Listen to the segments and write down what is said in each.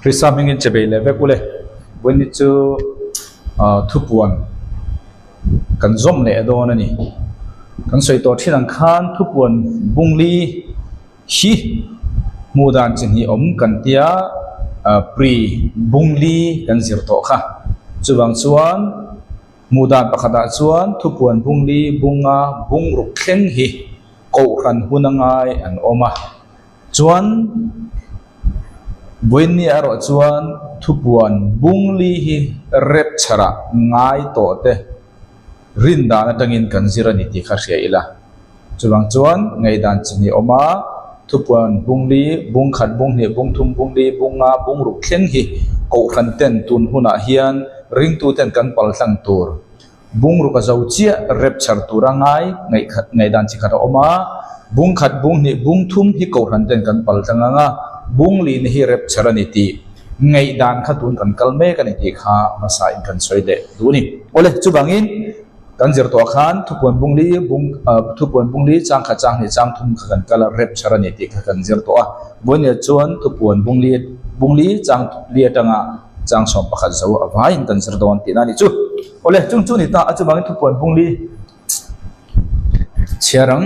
Krista hmingin che bei leh vek ule. Vawiin chu thupuan kan zawm leh dawn a ni. Kan sawi tawh thin ang khan thupuan bungli hi hmuh dan chi hnih awm kan tia pri bungli kan zir tawh kha. Chuvang chuan hmuh dan pakhatah chuan thupuan bungli bunga bungruk thleng hi kohhran hun a ngai an awm a. Chuan Vawiinni erawh chuan thupuan bungli hi rapture-ah ngai tawh te rin dan atangin kan zir a ni tih kha hria ila. Chuvang chuan ngaihdan chi hnih awm a, thupuan bungli, bung khat, bung hnih, bung thum, bung li, bung nga, bung ruk thleng hi kohhran ten tun hunah hian ringtu ten kan paltlang tur. Bungruk a zo chiah rapture tur a ngai ngaihdan chi khat a awm a, bung khat, bung hnih, bung thum hi kohhran ten kan pal tlang ang a, bung lihna hi rapture a ni tih ngaihdan kha tun kan kal mek a ni tih kha hmasa in kan sawi leh duh a ni. Awle, chuvangin kan zir tawh khan thupuan bung li, bung thupuan bung li chang khat, chang hnih, chang thum kha kan kal a, rapture a ni tih kha kan zir tawh a, Vawinia chuan thupuan bung li, bung li chang li atanga Chang 11 zo a vaiin kan zir dawn tihna a ni chu. Awle, chung chu ni ta a chuvangin thupuan bungli chhiar ang.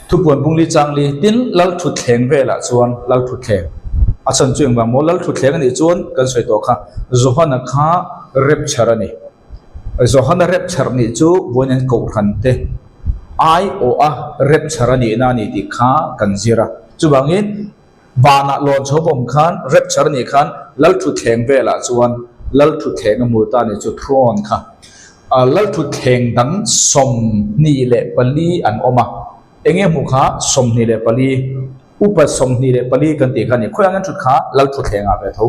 Thupuan bungli changli tin lal thutthleng velah chuan lal thutthleng a chhan chu engvang maw lal thutthleng a nih chuan kan sawi tawh kha Johana kha rapture a ni. Johana rapture nih chu vawiin an kohhran te aiawh a rapture a nihna a ni tih kha kan zir a. Chuvangin Vanah lawn chho awm khan rapture anih khan Lalthutthleng velah chuan Lalthutthleng a hmu ta anih chu throne kha. Lalthutthleng dang 24 an awm a, enge hmuh kha 24, upa 24 kan tih kha a ni. Khawiah nge an thut kha Lalthutthleng ah ve tho.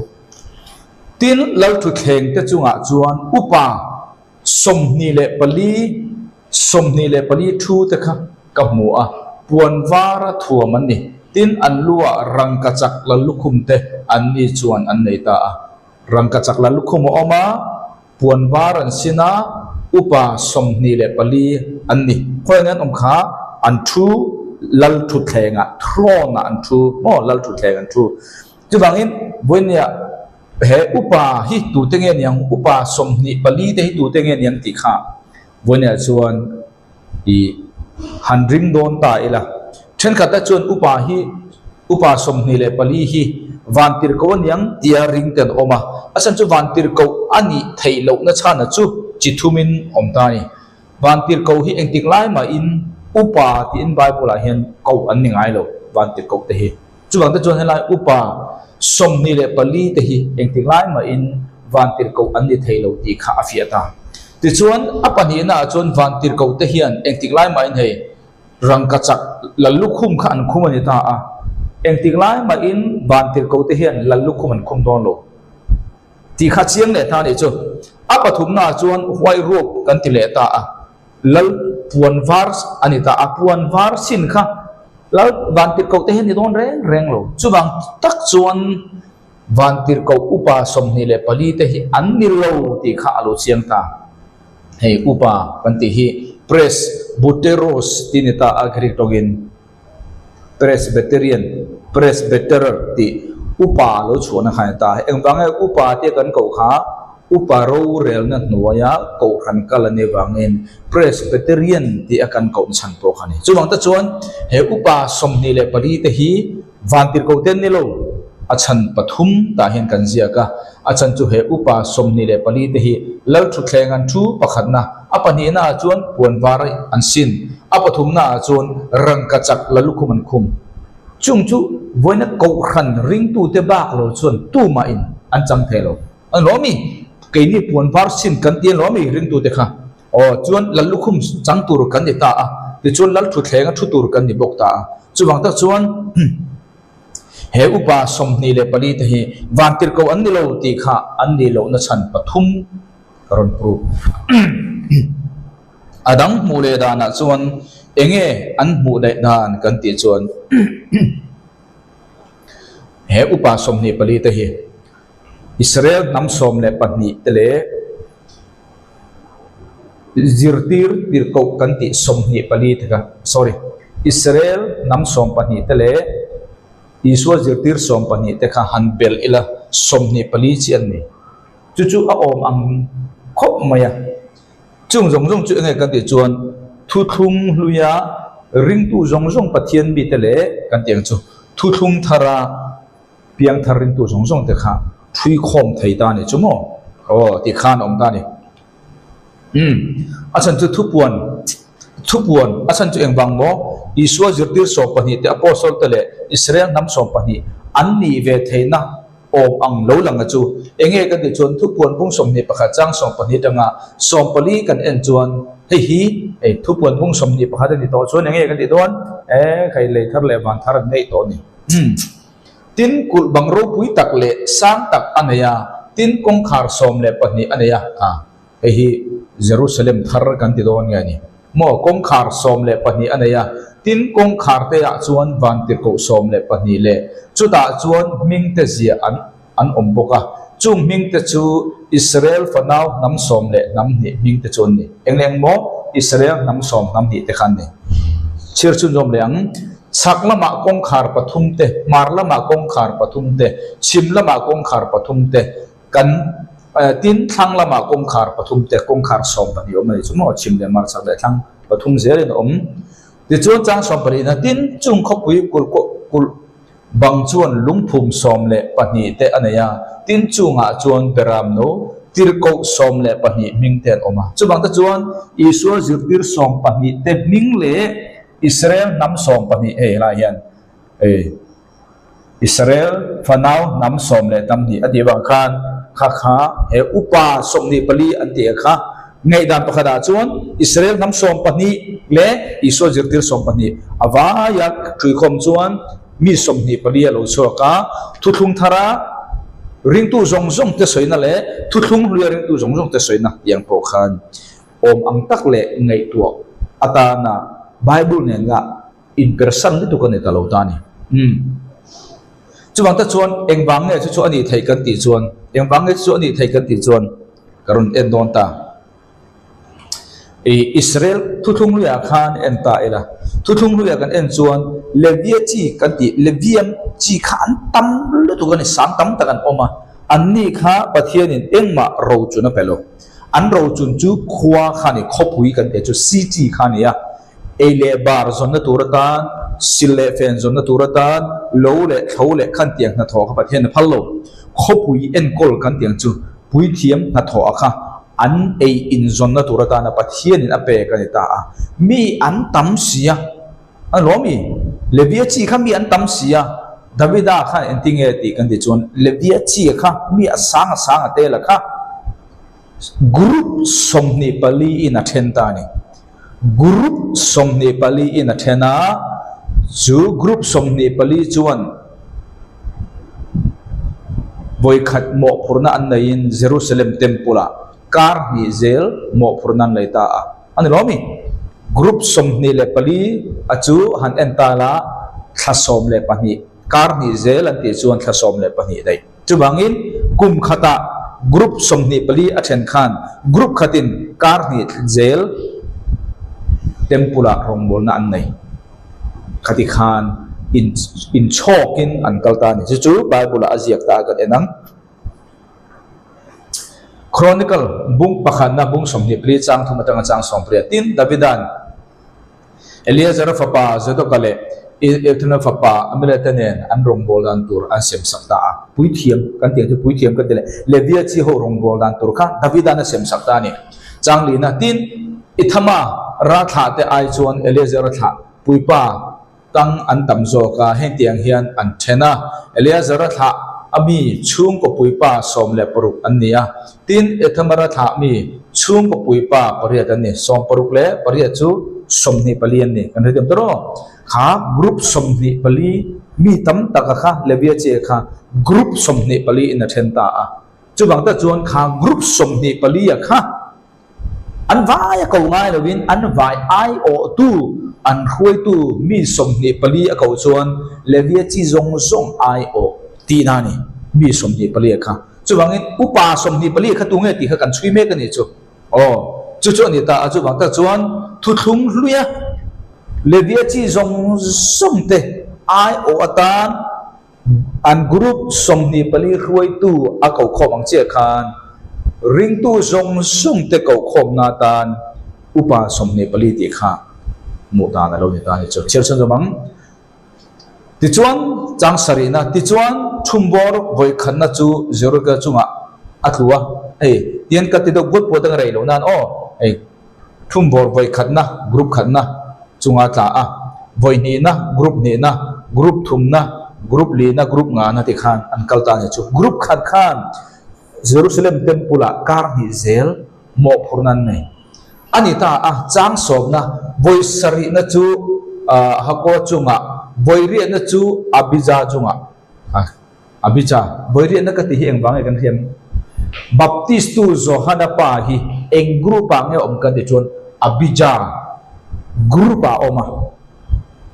Tin, Lalthutthleng te chungah chuan upa 24, 24 thu te kha ka hmu a, puan vara thuam an ni. Tin, an luah rangkachak la lukhum te an ni chuan an nei ta a. Rangkachak la lukhum a awm a, puan var an sin a, upa 24 an ni. Khawiah nge an awm kha? An thu lal thutthlengah, throne ah an thu maw? Lal thutthleng an thu. Chuvangin, vawinia he upa hi tute nge niang? Upa 24 te hi tute nge niang tih kha vawinia chuan I han ring dawn ta ila. Thenkhat a chuan upa hi upa 24 hi vantirhkoh a niang tia ring te an awm a, a chhan chu vantirhkoh a nih theih lohna chhana chu chi thumin awm ta a ni. Vantirhkoh hi engtik lai mahin upa tiin Bible ah hian koh an ni ngai lo vantirhkoh te hi. Chuvang te chuan helai upa 24 te hi engtik lai mahin vantirhkoh an ni thei lo tih kha a fiah ta. Tichuan, a pahnihna ah chuan vantirhkoh te hian engtik lai mahin hei rangkachak lallukhum kha an khum a ni ta a, engtik lai mahin vantirhkoh te hian lallukhum an khum dawn lo tih kha chiang leh ta a nih chu. A pathumna ah chuan white robe kan ti leh ta a, lal puan var a ni ta a, puan var sin kha lal vantirhkoh te hian ni dawn reng reng lo. Chuvang tak chuan Vantirhkoh upa 24 te hi an ni lo tih kha a lo chiang ta. Hei upa kan tih hi presbyteros tih ni ta a Greek tawngin presbyterian, presbyterer tih upa lo chhuahna kha a ni ta. Engvang nge upa tia kan koh kha upa rorelna hnuaia kohhran kal a nih vangin presbyterian tih a kan koh chhan pawh kha a ni. Chuvang te chuan he upa 24 te hi Vantirhkoh te an ni lo, a chhan pathum tah hian kan ziak a, a chhan chu he upa 24 te hi lal thutthleng an thu pakhatna, a pahnihna ah chuan puan var an sin, a pathumna ah chuan rangkachak la lukhum an khum. Chung chu vawiina kohhran ringtute bak lo chuan tumah in an chang thei lo. An lawm i, keini puan var sin kan ti an lawm i ringtute kha. Aw, chuan lal lukhum chang tur kan ni ta a, tichuan lal thutthleng a thu tur kan ni bawk ta a. Chuvang tak chuan he upa 24 te hi vantirhkoh an ni lo tih kha an nih lohna chhan pathum ka rawn prove. A dang hmuh leh danah chuan enge an hmuh leh dan kan tih chuan he upa 24 te hi Israel hnam 12 te leh Zirtir tirhkoh kan tih 24 te kha, sorry, Israel hnam 12 te leh Isua zirtir 12 te kha han belh ila 24 chi an ni. Chu chu a awm ang khawp mai a. Chung zawng zawng chu enge kan tih chuan thuthlung hluia ringtu zawng zawng Pathian mite leh kan tih ang chu thuthlung thara piangthar ringtu zawng zawng te kha thui khawm thei ta a ni chu maw? Aw tih khan a awm ta a ni. Umm a chhan chu thupuan thupuan a chhan chu engvang maw? Isua zirtir 12 te Apostle te leh Israel hnam 12 an nih ve theihna awm ang lo lang a chu. Enge kan tih chuan thupuan bung 21 chang 12 atanga 14 kan en chuan hei hi hei thupuan bung 21 a ni tawh chuan enge kan tih dawn? E khai lei thar leh van thar an neih tawh a ni. Umm. Tin kulh bang ropui tak leh sang tak a nei a, tin kawngkhar 12 a nei a. A, hei hi Jerusalem thar kan ti dawn nge a ni. Maw, kawngkhar 12 a nei a, tin kawngkhar te ah chuan vantirhkoh 12 leh chutah chuan hming te ziah an an awm bawk a. Chung hming te chu Israel fanau hnam sawm leh hnam hnih hming te chu an ni. Eng leh eng maw? Israel hnam sawm hnam hnih te kha an ni. Chhiar chhunzawm leh ang. Chhak lamah kawngkhar pathum te, hmar lamah kawngkhar pathum te, chhim lamah kawngkhar pathum te, kan tin thlang lamah kawngkhar pathum te, kawngkhar 12 awm a ni chu maw? Chhim leh hmar chhak leh thlang pathum zelin a awm. Tichuan chang 14 na tin chung khawpui kulh kulh bang chuan lungphum 12 te a nei a, tin chungah chuan beramno tirhkoh 12 hming te an awm a. Chuvang te chuan Isua zirtir 12 te hming leh Israel hnam 12 hei helai hian hei Israel fanau hnam sawm leh hnam hnih a tih vang khan kha kha he upa 24 an tih kha ngaihdan pakhatah chuan Israel hnam 12 leh Isua zirtir 12 a vaia thuikhawm chuan mi 24 a lo chhuak a, thuthlung thara ringtu zawng zawng te sawina leh thuthlung hluia ringtu zawng zawng te sawina tiang pawh khan awm ang tak leh ngaihtuah atana Bible nen nga inpersan lutuk a ni ta lo ta a ni. Umm. Chuvang te chuan engvang nge chu chu a nih theih kan tih chuan engvang nge chu chu a nih theih kan tih chuan ka rawn en dawn ta. I Israel thuthlung hluiah khan en ta ila. Thuthlung hluiah kan en chuan Levia chi kan tih Levian chi kha an tam lutuk a ni, sang tam tak an awm a. Anni kha Pathianin engmah rochun a pe lo. An rochun chu khua kha a ni, khawpui kan tih chu city kha a ni a. Ei leh bar zawnna tur atan, sil leh fen zawnna tur atan, lo leh thlo leh khan tiang hnathawh kha Pathian a phal lo. Khawpui enkawl kan tiang chu puithiam hnathawh a kha an ei in zawnna tur atana Pathianin a pek a ni ta a. Mi an tam si a, a lawm i? Levia chi kha mi an tam si a, Davida khan engtinge tih kan tih chuan Levia chi kha mi a sang a sang a tel a kha group 24 in a then ta a ni. Group 24 in a then a, chu group 24 chuan vawikhat mawhphurhna an neiin Jerusalem Temple ah kar hnih zel mawhphurhna an nei ta a. A ni lo mi? Group 24 a chu han en ta la thla 12 kar hnih zel an tih chuan thla 12 daih. Chuvangin kum khatah group 24 a then khan group khatin kar hnih zel temple ah rawngbawlna an nei. Khati khan in inchhawkin an kal ta a ni. Chu chu Bible ah a ziak ta a kan en ang. Chronicle bung pakhatna bung 24 chang thum atanga chang 18 tin Davidan Eleazara fapa Zadoka leh Ethana fapa Amelete nen an rawngbâwl dan tur an siamsak ta a. Puithiam kan tih ang chu puithiam kan ti leh Levia chi ho rawngbâwl dan tur kha Davidan a siamsak ta a ni. Changlina tin Ithama ra thlah te ai chuan Eleazara thlah puipa tang an tam zawk a, heng tiang hian an then a. Eleazara thlah a mi chhungkaw puipa 16 an ni a, tin Ethamara thlah mi chhungkaw puipa pariat an ni. 68 chu 24 an ni. Kan hrethiam ta rawh. Kha group 24 mi tam taka kha Levia che kha group 24 in a then ta a. Chuvang tak chuan kha group 24 a kha An vai a ko ngai lovin an vai aiawhtu, an hruaitu mi 24 a ko chuan Levia chi zawng zawng aiawh tihna a ni, mi 24 a kha. Chuvangin upa 24 kha tunge tih kha kan chhui mek a ni chu. Aw, chu chu a ni ta a, chuvang tak chuan thuthlung hluia Levia chi zawng zawng te aiawh atan. An group 24 hruaitu a kokhawm ang chiah khan ringtu zawng zawng te kokhawmna atan upa 24 tih kha hmuh dan a lo ni ta a ni chu. Chhiar chhun zawm ang. Tichuan, chang sarihna, tichuan thum bawr vawi khatna chu Zerubbabel chungah a tlu a, hei tian ka ti deuh buat buat ang rei loh nan aw, hei thum bawr vawi khatna group khatna chunga tla a, vawi hnihna group hnihna, group thumna, group lihna, group ngana ti khan an kal ta a ni chu. Group khat khan Jerusalem temple ah kar hnih zel mawhphurhna an nei a ni ta a, chang sawmna vawi sarihna chu Hakoa chungah, vawi riahna chu Abija chungah. Abija, vawi riahna ka tih hi engvang nge kan hriam? Baptistu Johana pa hi eng group ah nge awm kan tih chuan Abija group ah a awm a.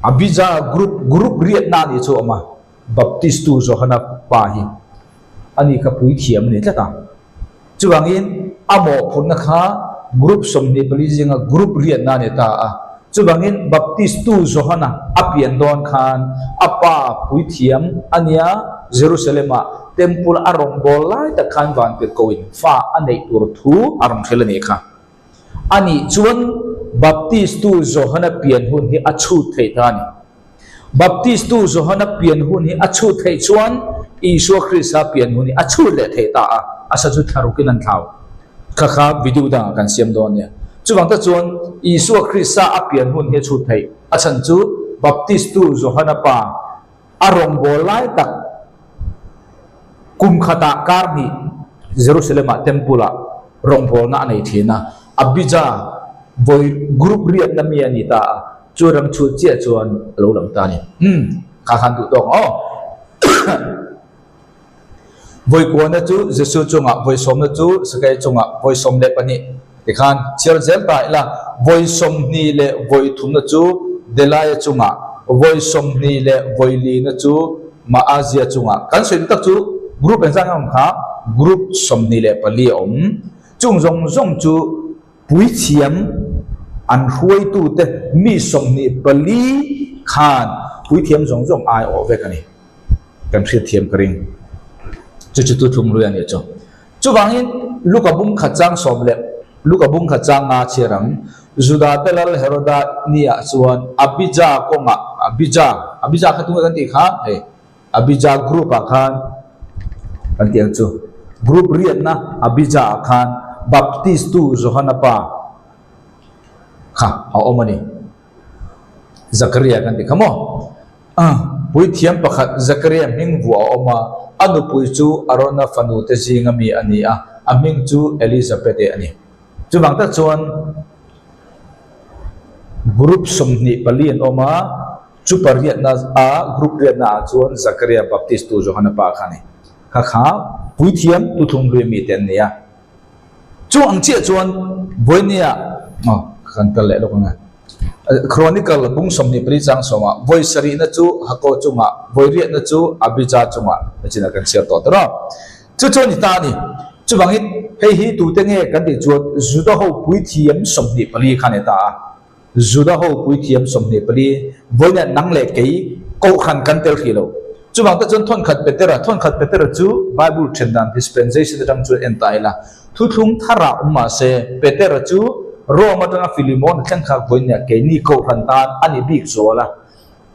Abija group, group riahna a nih chu a awm a. Baptistu Johana pa hi a ni kha puithiam a ni tlat a. Chuvangin a mawhphurhna kha group 24 zinga group riatna a ni ta a. Chuvangin Baptistu Johana a pian dawn khan a pa puithiam a nia, Jerusalem-ah temple a rawngbâwl lai tak khan vantirhkohin fa a neih tur thu a rawn hrilh a nih kha. A nih chuan Baptistu Johana pian hun hi a chhut theih ta a ni. Baptistu Johana pian hun hi a chhut theih chuan Isua Krista pian hun hi a chhut leh theih ta a, a sa chu thlarukin an thlau. Kha kha video dangah kan siam dawn nia. Chuvang tak chuan Isua Krista a pian hun hi a chhut theih. A chhan chu Baptistu Johana pa a rawngbâwl lai tak kum khatah kar hnih Jerusalem-ah temple-ah rawngbâwlna a nei thin a, Abija vawi group riatna mi a ni ta a. Chu ram chhut chiah chuan a lo lang ta a ni. Umm, kha khan duh tawk ang aw. Vawi kuana chu Jesu chungah, vawi sawmna chu Sakei chungah, vawi 12 tikhan chhiar zel ta ila, vawi 20 leh vawi thumna chu Delaia chungah, vawi 20 leh vawi lina chu Maazia chungah. Kan sawi tak chu group engzah nge awm kha? Group 24 a awm. Chung zawng zawng chu Puithiam an hruaitute mi 24 khan puithiam zawng zawng ai awh vek a ni. Kan hriatthiam ka ring. Chu chu tuthlung lui a nih chu. Chuvangin Luka bung khat chang sawm leh Luka bung khat chang nga chhiar ang. Juda te lal Heroda niah chuan Abija kawngah Abija Abija kha tunge kan tih kha hei Abija group ah khan kan tih ang chu. Group riatna Abija ah khan Baptist tu Johana pa kha a awm a ni. Zakaria kan tih kha maw? Puithiam pakhat Zakaria hming vuah a awm a, a nupui chu Arona fanu te zinga mi a ni a, a hming chu Elizabeth-e a ni. Chuvang tak chuan group 24 an awm a, Chu pariatna a group riatna ah chuan Zakaria Baptist tu Johana pa kha a ni. Kha kha puithiam tuthlung hlui mi te an ni a. Chu ang chiah chuan Vawinia aw ka kan kal leh lawk ang e. Chronicle bung 24 chang sawmah vawi sarihna chu Hako chungah, vawi riatna chu Abijah chungah nichin ah kan chhiar tawh ta rawh. Chu chu a ni ta a ni. Chuvangin hei hi tute nge kan tih chuan Juda ho puithiam 24 kha a ni ta a. Juda ho puithiam 24, vawiin nang leh kei Kohhran kan tel hrih lo. Chuvang te chuan thawnkhat Petera, thawnkhat Petera chu Bible then dan dispensation atang chuan en ta ila. Thuthlung tharah awm mah se, Petera chu Rome atanga Philemon a thleng kha vawiin keini Kohhran tan a ni bik zual a.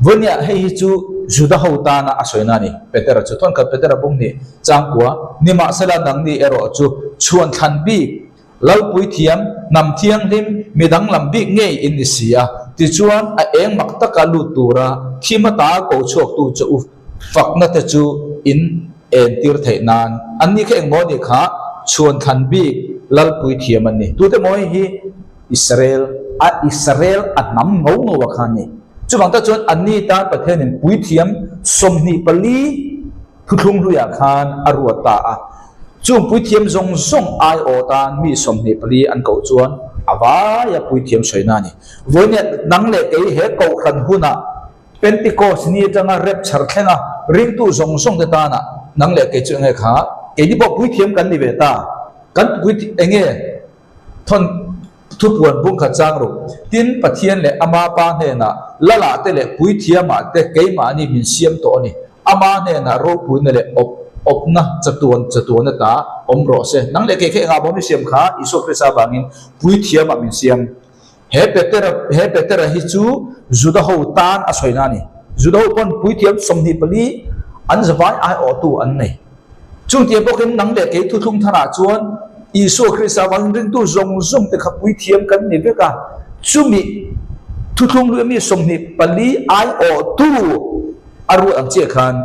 Vawiin hei hi chu Juda ho tana a sawina a ni. Petera chu thawnkhat Petera bung hnih changkua, nimahsela nangni erawh chu chhuan thlan bik Lalpuithiam, hnam thianghlim, mi danglam bik ngei in ni si a, tichuan a eng mak taka lut tura thim ata ko chhuaktu che u fakna te chu in entir theih nan. Anni kha engmaw nih kha chhuan thlan bik Lalpuithiam an ni. Tute maw hei hi Israel a Israel a hnam ngo ngo a kha an ni. Chuvang tak chuan anni tan Pathianin puithiam 24 Thuthlung hluiah khan a ruat ta a. Chung puithiam zawng zawng aiawh tan mi 24 an koh chuan a vaia puithiam sawina a ni. Vawinia nang leh kei he kohhran hunah Pentecost ni atanga rapture thlenga ringtu zawng zawng te tana nang leh kei chu enge kha keini pawh puithiam kan ni ve ta. Kan puithiam enge thawn Thupuan bung khat chang ru. Tin, Pathian leh Ama Pa hnenah, Lalah te leh Puithiamah te keimahni min siam tawh a ni. Ama hnenah ropuina leh awp awpna chatuan chatuan ata awm rawh se. Nang leh kei kha engah maw min siam kha? Isua Krista avangin puithiamah min siam. He Petera he Petera hi chu Juda ho tan a sawina a ni. Juda ho pawn puithiam 24 an zavai aiawhtu an nei. Chungtia bawkin nang leh kei thuthlung tharah chuan Isua Krista avangin ringtu zawng zawng te kha puithiam kan ni vek a, chumi thuthlung hlui ami 24 aiawhtu a ruat ang chiah khan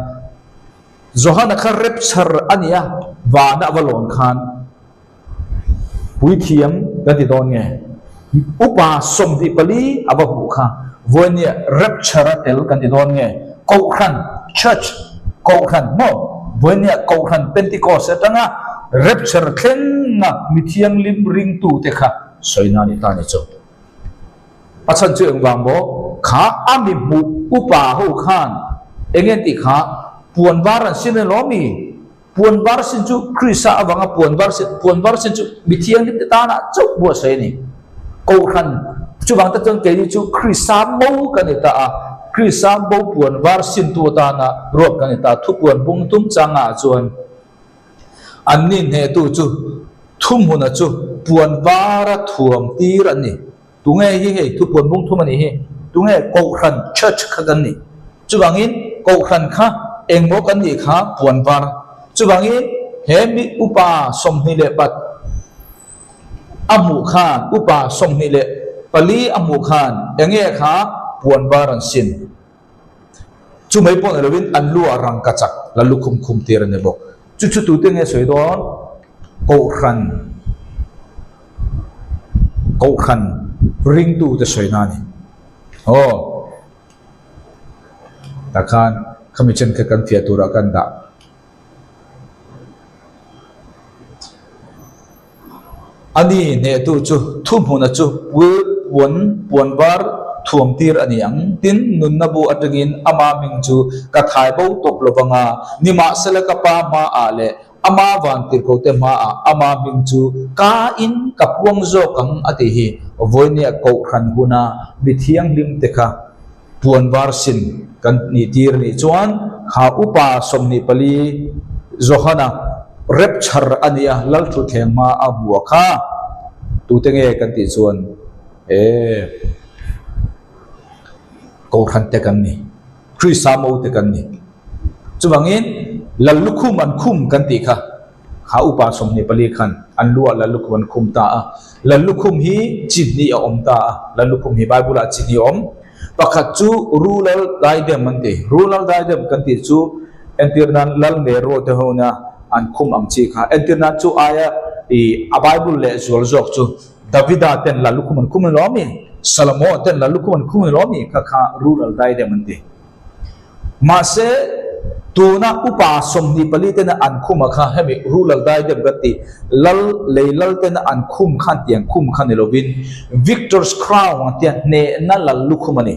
Johana kha rapture a nia, vana a va lawn khan. Puithiam kan ti dawn nge? Upa 24 a va hmuh kha vawinia rapture a tel kan ti dawn nge? Kohhran, church, kohhran maw? Vawinia kohhran Pentecost atanga rapture thlenga mi thianghlim ringtute kha sawina a ni ta ni chu. A chhan chu engvang maw? Kha a mi hmuh upa ho khan eng nge tih kha puan var an sin elaw mi? Puan var sin chu Krista avanga puan var sin, puan var sin chu mi thianghlim te tana chauh buatsaih a ni. Kohhran chuvang te chuan keini chu Krista bo kan ni ta a, Krista bo puan var sintu atana ruat kan ni ta a. Thupuan bung tum changah chuan anni hnehtu chu thuhmuna chu puan vara thuam tir an ni. Tunge hi hei thupuan bung thum a nih hi? Tunge Kohhran, Church, kha kan nih? Chuvangin Kohhran kha engmaw kan nih kha puan var. Chuvangin he mi upa 24 a hmuh khan, upa 24 a hmuh khan enge kha puan var an sin. Chu mai pawh ni lovin an lu ah rangka chak la lukhum khum tir a ni bawk. Chu chu tute nge sawi dawn? Kohhran Kohhran ringtute sawina a ni. Aw tah khan khami chen kha kan fiah turah kan dah. A ni hnehtu chu thuhmuna chu puan puan var thuam tir a ni ang. Tin, nunna bu atangin ama hming chu ka thai bo tawp lo vang a, nimahsela ka pa hmaah leh ama vantirhkote hmaah ama hming chu ka in ka puang zawk ang a tih hi vawinia kohhran huna mi thianghlim te kha puan var sin kan nih tir nih chuan kha upa 24 Johana rapture a nia Lalthutthleng hma a hmu a kha tute nge kan tih chuan e Kohhran te kan ni Krista mo te kan ni chuvangin Lallukhum an khum kan tih kha kha upa 24 khan an lu ah Lallukhum an khum ta a. Lallukhum hi chi hnih a awm ta a. Lallukhum hi Bible ah chi hnih a awm. Pakhat chu Rural Diadem an ti. Rural Diadem kan tih chu entir nan Lal Nero te ho ina an khum ang chi kha. Entir nan chu aia ih a Bible leh zual zawk chu Davida ten Lallukhum an khum ni lo ami? Salomo ten Lallukhum an khum ni lo ami? Kha kha Rural Diadem an ti. Mahse, tuna upa 24 tena an khum a kha hemi rural daidem kan tih lal lei lal tena an khum khan tiang khum kha ni lovin Victor's Crown ang tia hnehna lal lukhum a ni.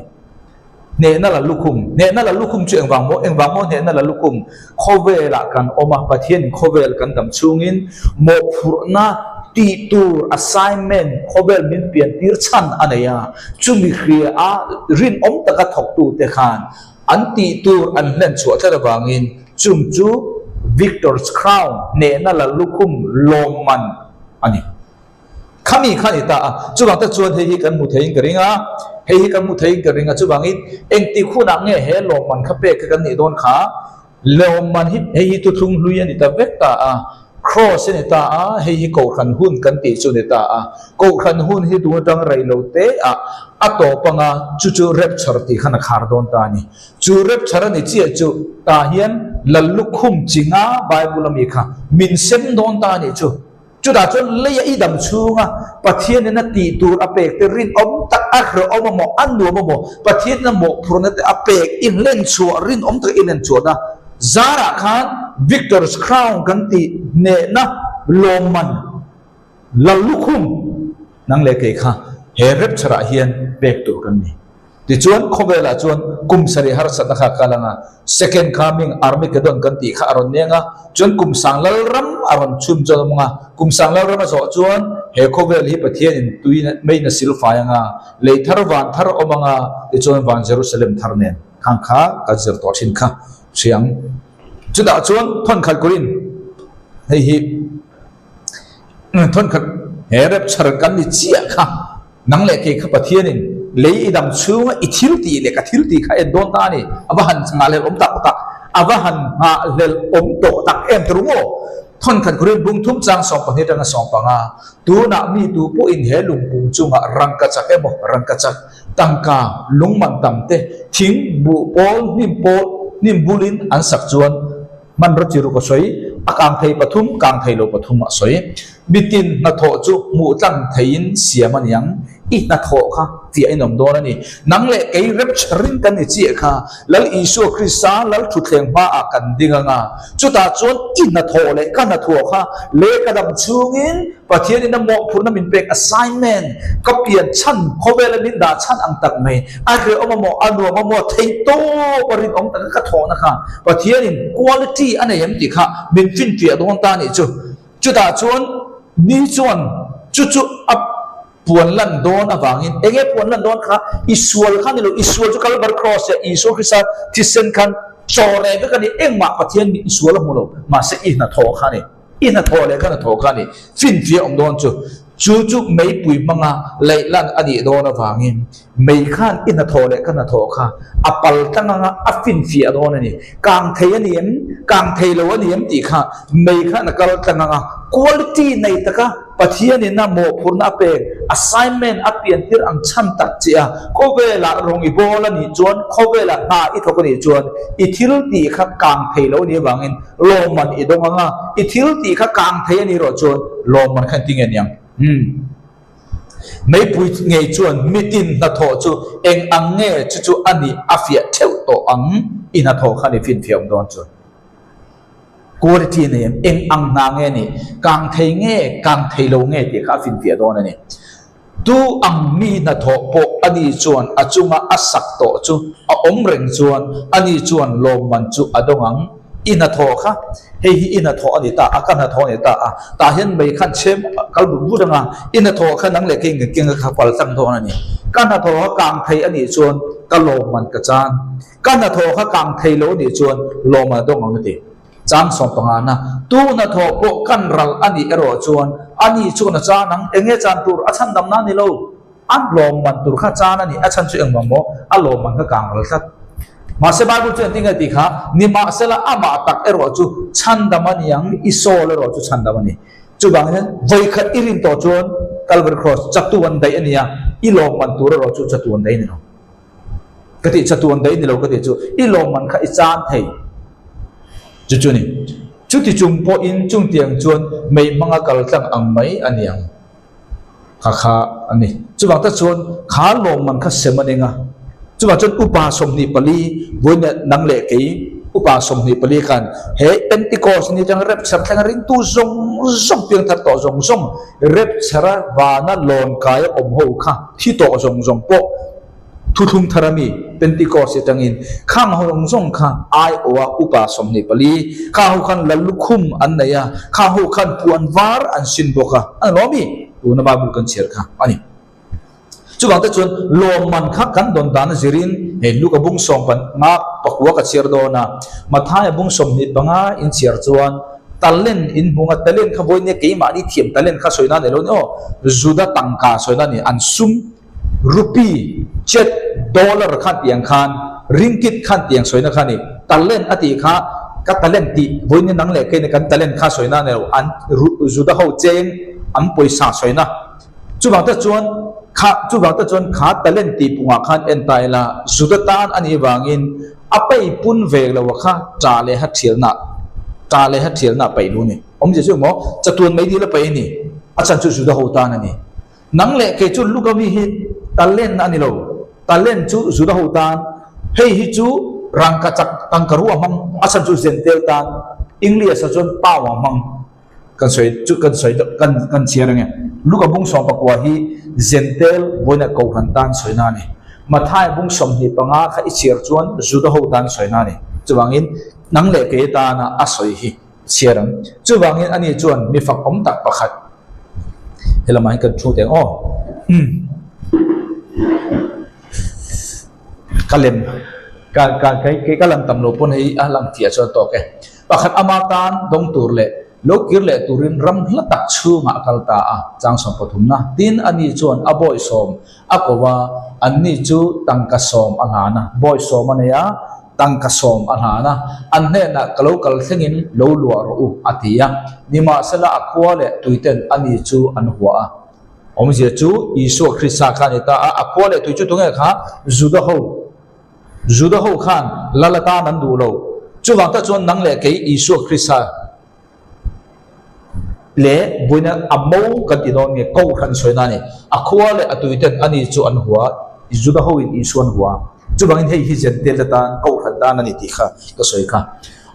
Hnehna lal lukhum. Hnehna lal lukhum chu engvang maw? Engvang maw hnehna lal lukhum? Khawvelah kan awm a, Pathianin khawvel kan dam chhungin mawhphurhna tih tur assignment khawvel min pian tir chhan a nei a. Chumi hria a rinawm taka thawktute khan an tih tur an hlen chhuah tlat avangin chung chu Victor's Crown hnehna la lukhum lawmman a ni. Khami kha a ni ta a, chuvang te chuan hei hi kan hmu theiin ka ring a, hei hi kan hmu theiin ka ring a, chuvangin engtik hunah nge he lawmman kha pek kha kan nih dawn kha? Lawmman hi hei hi thuthlung hlui a ni ta vek ta a, Kraws a ni ta a, hei hi Kohhran hun kan tih chu a ni ta a. Kohhran hun hi tun atang rei lo te ah a tawp anga chu chu rapture tih khan a khar dawn ta a ni. Chu rapture a ni chiah chu tah hian Lallukhum chinga Bible ami kha min sem dawn ta a nih chu. Chutah chuan leia i dam chhunga Pathianin a tih tur a pek te rinawm tak a hrehawm a maw, a nuam a maw, Pathianin a mawhphurhna te a pek i hlen chhuah, rinawm taka i hlen chhuahna zarah khan Victor's Crown kan tih hnehna lawmman Lallukhum nang leh kei kha he rapture ah hian pek tur kan ni. Tichuan, khawvelah chuan kum sarih harsatna kha a kal ang a, Second Coming, Armageddon kan tih kha a rawn neng a, chuan kum sang lalram a rawn chhun chuan awm ang a, kum sang lalram a zawh chuan he khawvel hi Pathianin tui meiin a silfai ang a, lei thar van thar awm ang a, tichuan van Jerusalem thar nen. Khang kha kan zir tawh thin kha hriang. Chutah chuan thawnkhat kurin hei hi thawnkhat he rapture kan ni chiah kha nang leh kei kha Pathianin lei i dam chhunga i thil tih leh ka thil tih kha en dawn ta a ni. A va han nghahhlelh awm tak tak, a va han nghahhlelh awm tawh tak em tur maw? Thawnkhat kurin bung thum chang 12 atanga 15 tunah mi tu pawhin he lungpum chungah rangkachak emaw rangkachak Tangka, lungman tam te, thing, buh pawl, hnim pawl, hnim bulin an sak chuan hmanraw chi ruk a sawi, a kang thei pathum, kang thei lo pathum a sawi. Mitin hnathawh chu hmuh tlang theiin siam a niang, i hnathawh kha fiah in awm dawn a ni. Nang leh kei rapture-in kan ni chiah kha, Lal Isua Krista Lal thutthleng hmaah kan ding anga, chutah chuan i hnathawh leh ka hnathawh kha leh ka dam chhungin Pathianin a mawhphurhna min pek assignment, ka pian chhan, khawvela min dah chhan ang tak mai, a hrehawm a maw, a nuam a maw, theih tawp a rinawm taka ka thawhna kha Pathianin quality a nei em tih kha min finfiah dawn ta anih chu. Chutah chuan ni chuan chu chu a puan lan dawn avangin eng nge puan lan dawn kha i sual kha ni lo, i sual chu Kalvar Cross ah Isua Krista thisen khan chaw reh vek a ni, engmah Pathian i sual a hmu lo, mahse i hnathawh kha a ni. I hnathawh leh ka hnathawh kha ni finfiah awm dawn chu. Chu chu meipui hmanga laih lan a nih dawn avangin mei khan i hnathawh leh ka hnathawh kha a pal tlang anga a finfiah dawn a ni. Kang thei a ni em? Kang thei lo a ni em tih kha mei khan a kal tlang anga quality nei taka Pathianin a mawhphurhna a pek, assignment a piantir ang chhan tak che a, khawvelah rawng i bawl a nih chuan, khawvelah hna i thawk a nih chuan i thil tih kha kang thei lo a nih avangin Lawmman i dawng ang a, i thil tih kha kang thei a nih rawh chuan lawmman kha engtin nge niang? Umm. Meipui ngei chuan mitin hnathawh chu eng ang nge chu chu a nih a fiah theuh tawh ang, i hnathawh kha ni finfiah awm dawn chuan. Quality nei em? Eng ang hna nge nih? Kang thei nge, kang thei lo nge tih kha a finfiah dawn a ni. Tu ang mi hnathawh pawh ani chuan a chunga a sak tawh chu a awm reng chuan ani chuan lawmman chu a dawng ang. I hnathawh kha, hei hi i hnathawh a ni ta a, ka hnathawh a ni ta a, tah hian mei khan chhem kal but but anga, i hnathawh kha nang leh kei nge keng kha pal tlang dawn a ni. Ka hnathawh kha kang thei a nih chuan ka lawmman ka chan. Ka hnathawh kha kang thei lo a nih chuan lawmman a dawng ang a ti. Chang 15na, tu hnathawh pawh kan ral a nih erawh chuan ani chuan a chan ang, eng nge chan tur, a chhan damna a ni lo, a lawmman tur kha chan a ni, a chhan chu engvang maw, a lawmman kha kang ral tlat. Mahse Bible chu engtin nge tih kha, nimahsela amah tak erawh chu chhandam a ni ang, i soul erawh chu chhandam a ni. Chuvangin hian vawikhat i rin tawh chuan Calvary Cross chatuan daih a ni a, i lawmman tur erawh chu chatuan daih a ni lo. Ka tih chatuan daih ni lo ka tih chu i lawmman kha i chan thei chu chu ni. Chuti chung pawhin chungtiang chuan mei hmanga kal tlang ang mai a ni ang kha kha a ni. Chuvang tak chuan kha lawmman kha sem a ning a. Chuvang chuan upa 24 vawiin nang leh kei upa 24 khan he Pentecost ni atanga rapture thlenga ringtu zawng zawng piangthar tawh zawng zawng rapture-a vana lawn kaia awm ho kha thi tawh zawng zawng pawh Thuthlung thar ami Pentecost atangin khang ho zawng zawng kha aiawha upa 24 khang ho khan Lallukhum an nei a, khang ho khan puan var an sin bawk a, a ni lawm i? Tuna Bible kan chhiar kha a ni. Chuvang te chuan lawmman kha kan dawn dan a zirin hei Luka bung 15 pakua ka chhiar dawn a, Mathaia bung 25 in chhiar chuan talent in hmung a, talent kha vawinia keimahni thiam talent kha sawi na ni lo ni aw, Juda tangka sawi na ni, an sum Rupee, Chet, Dollar khan tiang khan, Ringgit khan tiang sawina kha a ni. Talent a tih kha ka talent tih vawiin nang leh keini kan talent kha sawina a ni lo, an Juda ho cheng an pawisa sawina. Chuvang te chuan kha chuvang te chuan kha talent tih pungah khan en ta ila Juda tan a nih vangin a pei pun ve lo a kha tah leh ha thialna tah leh ha thialna a peih lu a ni. Awmzia chu emaw chatuan mai dil a peih a ni, a chhan chu Juda ho tan a ni. Nang leh kei chu Luka mi hi talent a ni lo, talent chu Juda ho tan, hei hi chu rangka chak tangka ruah hmang, a chhan chu Zentel tan, English ah chuan pound a hmang, kan sawi chu kan sawi kan kan chhiar ange. Luka bung 14 hi Zentel vawiina kohhran tan sawina a ni. Matthai bung 25 kha i chhiar chuan Juda ho tan sawina a ni. Chuvangin nang leh kei tana a sawi hi chhiar ang. Chuvangin ani chuan mi fak awm tak pakhat helamah hian kan thu teh ang aw. Umm. Ka lem. Ka ka kei kei ka lang tam lo pawn hei a lang tih ah chuan tawk e. Pakhat ama tan dawng tur leh lo kir leh turin ram hla tak chhungah a kal ta a, chang 13 na. Tin, ani chuan a bawisawm a ko a, anni chu tangka sawm a hlan a, bawisawm a nei a, tangka sawm a hlan a, an hnenah ka lo kal thlengin lo luah rawh u a ti a. Nimahsela a khua leh tuiten ani chu an huah a. Awmzia chu Isua Krista kha a ni ta a, a khua leh tui chu tunge kha? Juda ho. Juda ho khan lal atan an duh lo. Chuvang tak chuan nang leh kei Isua Krista leh buaina a mo kan ti dawn nge Kohhran sawina a ni. A khua leh a tuiten ani chu an hua, Juda hoin Isua an hua. Chuvangin hei hi Jentail te tan Kohhran tan a ni tih kha ka sawi kha.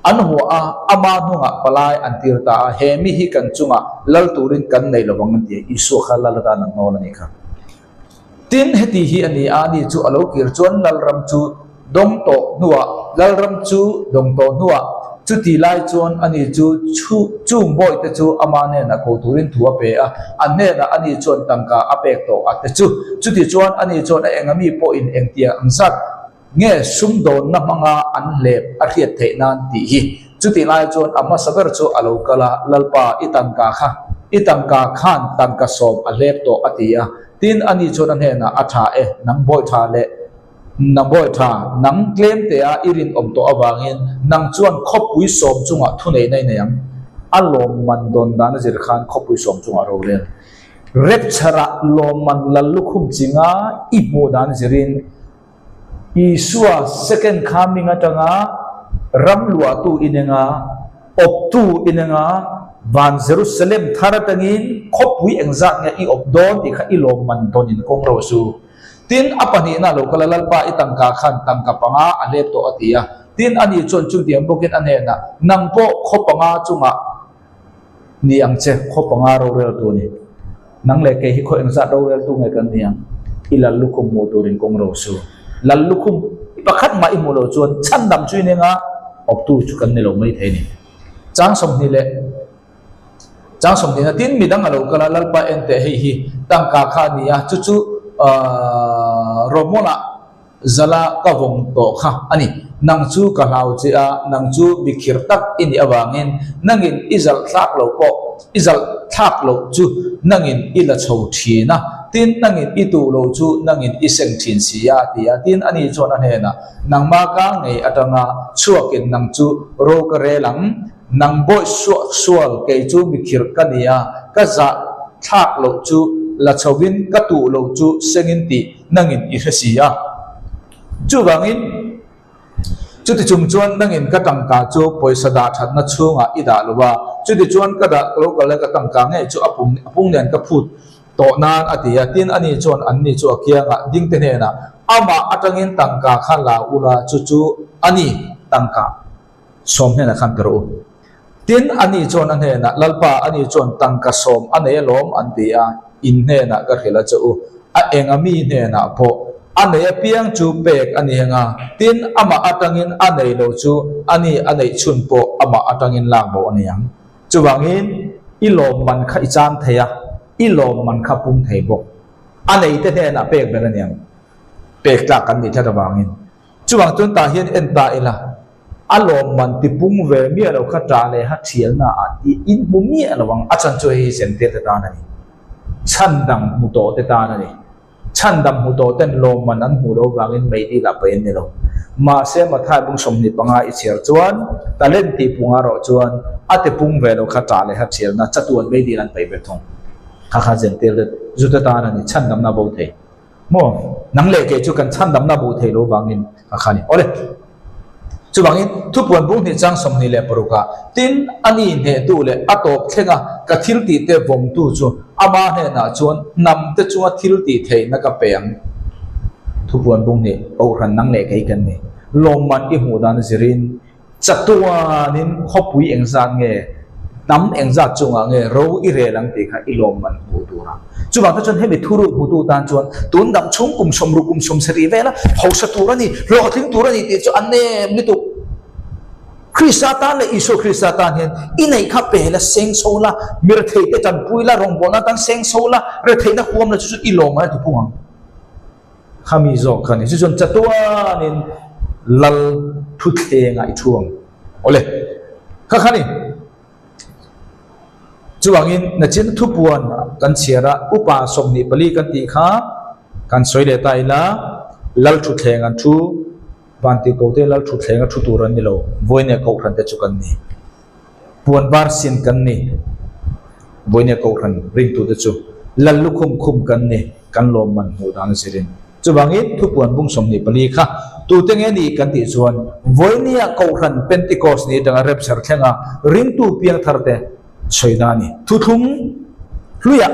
An hua a, ama hnungah palai an tir ta a, he mi hi kan chungah lal turin kan nei lovang an ti a, Isua kha lal atan an hnawl a nih kha. Tin, heti hi a ni a, ani chu a lo kir chuan Lalram chu dawng tawh hnuah, Lalram chu dawng tawh hnuah, chuti lai chuan ani chu chu chung bawihte chu ama hnenah ko turin thu a pe a, an hnenah ani chuan tangka a pek tawh a te chu. Chuti chuan ani chuan a eng a mi pawhin engtiang ang zat nge sumdawnna hmanga an hlep a hriat theih nan tih hi. Chutih lai chuan a hmasa ber chu a lo kal a, Lalpa, i tangka kha, i tangka khan tangka sawm a hlep tawh a ti a. Tin, ani chuan a hnenah, A tha e, nang bawi tha leh nang bawi tha, nang tlem tea i rinawm tawh avangin nang chuan khawpui sawm chungah thuneihna i nei ang. A lawmman dawn dan a zir khan khawpui sawm chungah rorel. Rapture-ah lawmman lal lukhum chinga i hmuh dan zirin Isua second coming atanga ram luahtu inenga, awptu inenga, van Jerusalem thar atangin khawpui engzat nge i awp dawn tih kha i lawmman dawnin kawng ro su. Tin, a pahnihna lo kal a, Lalpa i tangka khan tangka panga a hlep tawh a ti a. Tin, ani chuan chutiang bawkin a hnenah, Nang pawh khaw panga chungah Ni ang che, khaw panga roreltu a ni. Nang leh kei hi khaw engzat roreltu nge kan ni ang? I lal lukhum hmuh turin kawng ro su. Lal lukhum pakhat mah i hmuh loh chuan chhandam chu i neng a, awptu chu kan ni lo mai thei a ni. Chang 20 leh chang 20 na tin midang a lo kal a, Lalpa en teh hei hi tangka kha a ni a, chu chu aah Romawlah Zala ka vawng tawh kha a ni. Nang chu ka hlau che a, nang chu mikhir tak i nih avangin nangin i zalh thlak lo pawh, i zalh thlak loh chu nangin i la chho thin a, tin nangin i tuh loh chu nangin i seng thin si a, a ti a. Tin, ani chuan a hnenah, Nangmah ka ngei atanga chhuakin nang chu ro ka rel ang, nang bawih suah sual kei chu mikhir ka ni a, ka zah thlak loh chu la chhovin ka tuh loh chu sengin tih nangin i hre si a. Chuvangin, chuti chung chuan nangin ka tangka chu pawisa dah thatna chhungah i dah lo a, chuti chuan ka dah lo kal e ka tangka ngei chu a pung a pung nen ka phut tawh nan a ti a. Tin, ani chuan anni chu a kiangah dingte hnenah, Amah atangin tangka kha la ula, chu chu a ni tangka. Sawm hnenah khan pe rawh u. Tin, ani chuan a hnenah, Lalpa, ani chuan tangka sawm a nei alawm, an ti a, in hnenah ka hrilh a che u. A enga mi hnenah pawh a nei apiang chu pek a ni heng a, tin, amah atangin a nei lo chu ani a neih chhun pawh amah atangin lak bo a ni ang. Chuvangin, i lawmman kha i chang thei a, i lawmman kha pung thei bawk. A neite hnenah pek ber a ni ang. Pek tlak kan nih tlat avangin. Chuvang chuan tah hian en ta ila, a lawmman tipung ve miah lo kha ṭah leh ha ṭhialna ah tih in hmu miah lo ang. A chhan chu hei hi Zentail te tan a ni. Chhandam hmu tawh te tan a ni. Chhandam hmu tawh ten lawmman an hmuh loh vangin meidil ah paih an ni lo. Mahse Mathai bung 25 i chhiar chuan talent tih pung ah rawh chuan a tipung ve lo kha ṭah leh ha ṭhialna chatuan meidil an paih ve thung. Kha kha Zentail te zu te tan a ni. Chhandamna bo thei. Maw? Nang leh kei chu kan chhandamna bo thei lo vangin ka kha ni. Awle. Chuvangin, thupuan bung hnih chang 26 ah, Tin, a ni hnehtu leh a tawp thlenga ka thil tihte vawmtu chu ama hnenah chuan hnam te chunga thil tih theihna ka pe ang. Thupuan bung hnih, Kohhran nang leh kei kan ni. Lawmman i hmuh dan zirin Chatuanin khawpui engzat nge, hnam engzat chungah nge ro i rel ang tih kha i lawmman hmuh tur a. Chuvang te chuan hemi thuruk hmutu tan chuan tun dam chhung kum 60 kum 70 vela hausa tur a ni, hlawhtling tur a ni tih chu a nem lutuk. Krista tan leh Isua Krista tan hian i neih kha pe la, seng chho la, mi retheite tanpui la, rawngbawlna tan seng chho la, retheihna huam la chu chu i lawmman a ti pung ang. Khami zawk kha ni. Chu chuan chatuanin. Lal thutthlengah i thu ang. Awle, kha kha ni. Chuvangin nachin thupuan kan chhiar a, upa 24 kan tih kha kan sawi leh ta ila, Lal thutthleng an thu, Vantirhkote Lal thutthleng a thu tur an ni lo, Vawinia Kohhran te chu kan ni. Puan var sin kan ni, Vawinia Kohhran ringtute chu Lal lukhum khum kan ni, kan lawmman hmuh dan a zirin. Chuvangin thupuan bung 24 kha tute nge ni kan tih chuan Vawinia Kohhran Pentecost ni atanga rapture thlenga ringtu piangthar te sawina a ni. Thuthlung hluiah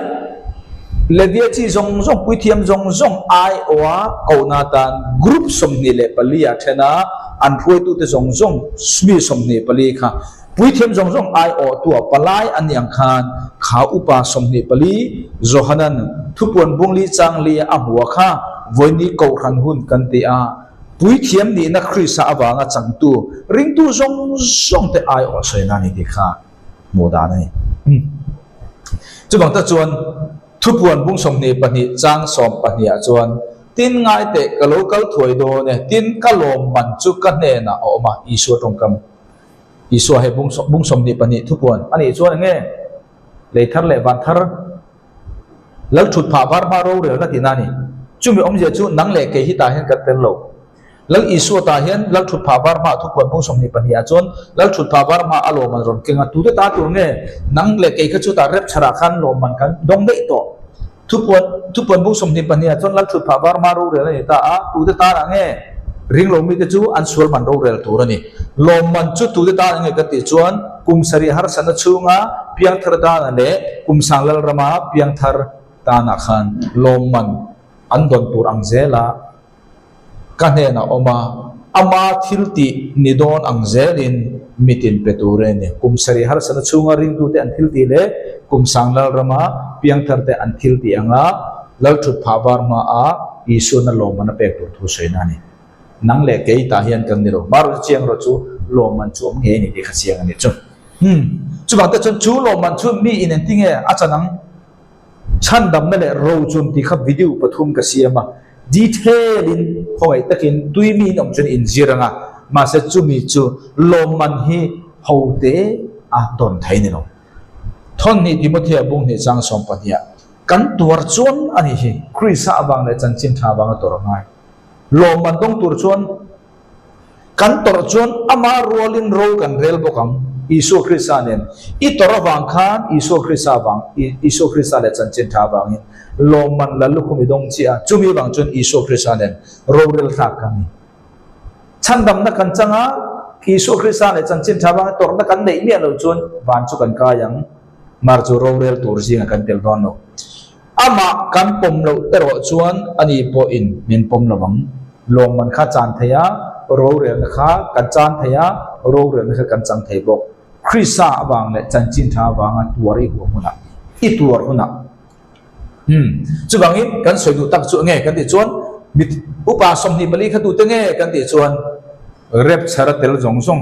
Levia chi zawng zawng puithiam zawng zawng aiawha kohna atan group 24 ah then a, an hruaitute zawng zawng mi 24 kha Puithiam zawng zawng aiawhtua palai an nih ang khan kha upa 24 Johanan thupuan bung li chang li a hmu a kha vawiini kohhran hun kan ti a, puithiam nihna Krista avanga changtu ringtu zawng zawng te aiawh sawina a ni tih kha hmuh dan a ni. Chuvang tak chuan thupuan bung 22 chang 12 ah chuan tin ngai teh ka lo kal thuai dawn e, tin ka lawmman chu ka hnenah a awm a, Isua tawngkam. Isua he bung bung 22 thupuan a nih chuan enge lei thar leh van thar lal thut phah var hma rorelna tihna a ni. Chumi awmzia chu nang leh kei hi tah hian kan tel lo. Lal Isua tah hian lal thut phah var hma thupuan bung 22 ah chuan lal thut phah var hma a lawmman rawn keng a, tute ta tur nge nang leh kei kha chu tah rep chharah khan lawmman kan dawng daih tawh. Thupuan thupuan bung 22 ah chuan lal thut phah var hma rorel a ni ta a, tute tanah nge ringlo mite chu an sual man rorel tur a ni. Lawmman chu tute tanah nge ka tih chuan kum sarih harsatna chhunga piangthar tanah leh kum sang lalrama piangthar tanah khan lawmman an dawn tur ang zela Ka hnenah awm a, ama thil tih ni dawn ang zelin mitin pe tur a ni. Kum sarih harsatna chhunga ringtute an thil tih leh kum sang lalrama piangtharte an thil tih anga lal thut phah var hmaah Isuana lawmman a pek tur thu sawina a ni. Nang leh kei tah hian kan ni lo. Marawh chu chiang erawh chu lawmman chu awm ngei a ni tih kha chiang a ni chu. Umm. Chuvang te chuan chu lawmman chu mi in engtinge a chan ang? Chhandamna leh rochun tih kha video pathum ka siam a, detail in khawngaih takin tui mi in awm chuan in zir ang a, mahse chumi chu lawmman hi ho te a dawn thei ni lo. Thawnhnih Timothea bung hnih chang 12 ah kan tuar chuan a nih hi, Krista avang leh chanchin tha avanga tawrh a ngai. Lawmman dawng tur chuan Kan tawrh chuan ama rualin ro kan rel bawk ang, Isua Krista nen. I tawrh avang khan Isua Krista avang, Isua Krista leh chanchin tha avangin lawmman la lukhum i dawng chiah a, chumi avang chuan Isua Krista nen rorel thlak kan ni. Chhandamna kan chang a, Isua Krista leh chanchin tha avangin tawrhna kan neih miah loh chuan van chu kan kai ang, mar chu rorel tur zingah kan tel dawn lo. Amah kan pawm loh erawh chuan ani pawhin min pawm lo ang. Lawmman kha chan thei a, rorelna kha kan chan thei a, rorelna kha kan chang thei bawk. Krista avang leh chanchin tha avanga tuar i huam hunah, i tuar hunah. Umm, chuvangin kan sawi duh tak chu enge kan tih chuan, mit upa 24 kha tute nge kan tih chuan, rapture a tel zawng zawng,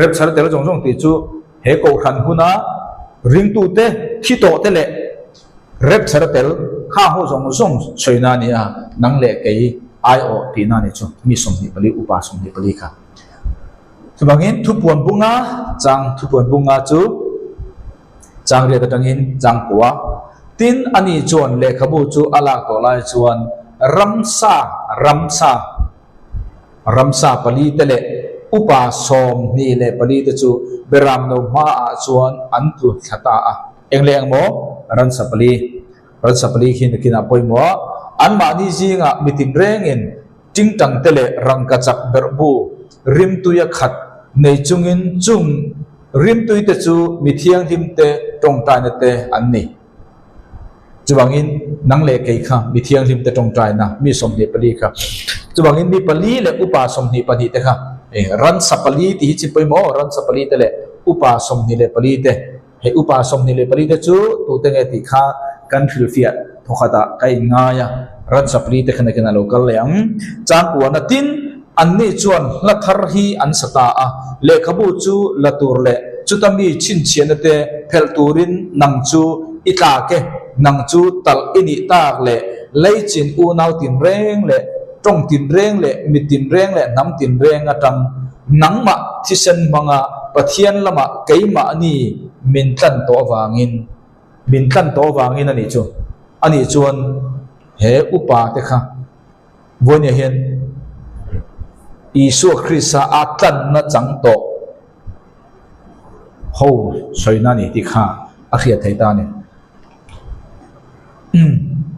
rapture a tel zawng zawng tih chu he kohhran huna ringtute thi tawhte leh Rapture a tel, kha ho zawng zawng sawina a ni a, nang leh kei aiawh tihna a ni chu, mi 24, upa 24 kha. Chuvangin thupuan bunga chang, thupuan bunga chu chang riat atangin chang pua. Tin, ani chuan lehkhabu chu a lak tawh lai chuan ramsa, ramsa, ramsa pali te leh upa 24 te chu beram no hmaah chuan an tlu thla ta a. Eng leh eng maw? Ransa pali. Ransa pali khi nakinah pawimawh a, anmahni zingah mi tinrengin tingtang te leh rangkachak berhbu rimtuia khat nei chungin chung rimtui te chu mi thianghlim te tawngtaina te an ni. Chuvangin nang leh kei kha mi thianghlim te tawngtaina mi 24 kha. Chuvangin mi pali leh upa 22 te kha ransa pali tih hi chi pawimawh ransa pali te leh upa 24 te Hei upa 24 te chu tute nge tih kha kan hrilhfiah thawkhatah ka inngai a, ransa pali te khan ekin a lo kal leh ang. Changpuana tin anni chuan hla thar hi an sa ta a, lehkhabu chu la tur leh chuta mi chhinchhiahna te phelh turin nang chu i tlak e, nang chu talh i nih tak leh leichin unau tinreng leh. Tawng tinreng leh mi tinreng leh hnam tinreng atang nangmah thisen hmanga Pathian lamah keimahni min tlan tawh avangin min tlan tawh avangin a nih chu. A nih chuan he upa te kha vawinia hian Isua Krista a tlanna chang tawh ho sawina a ni tih kha a hriat theih ta a ni.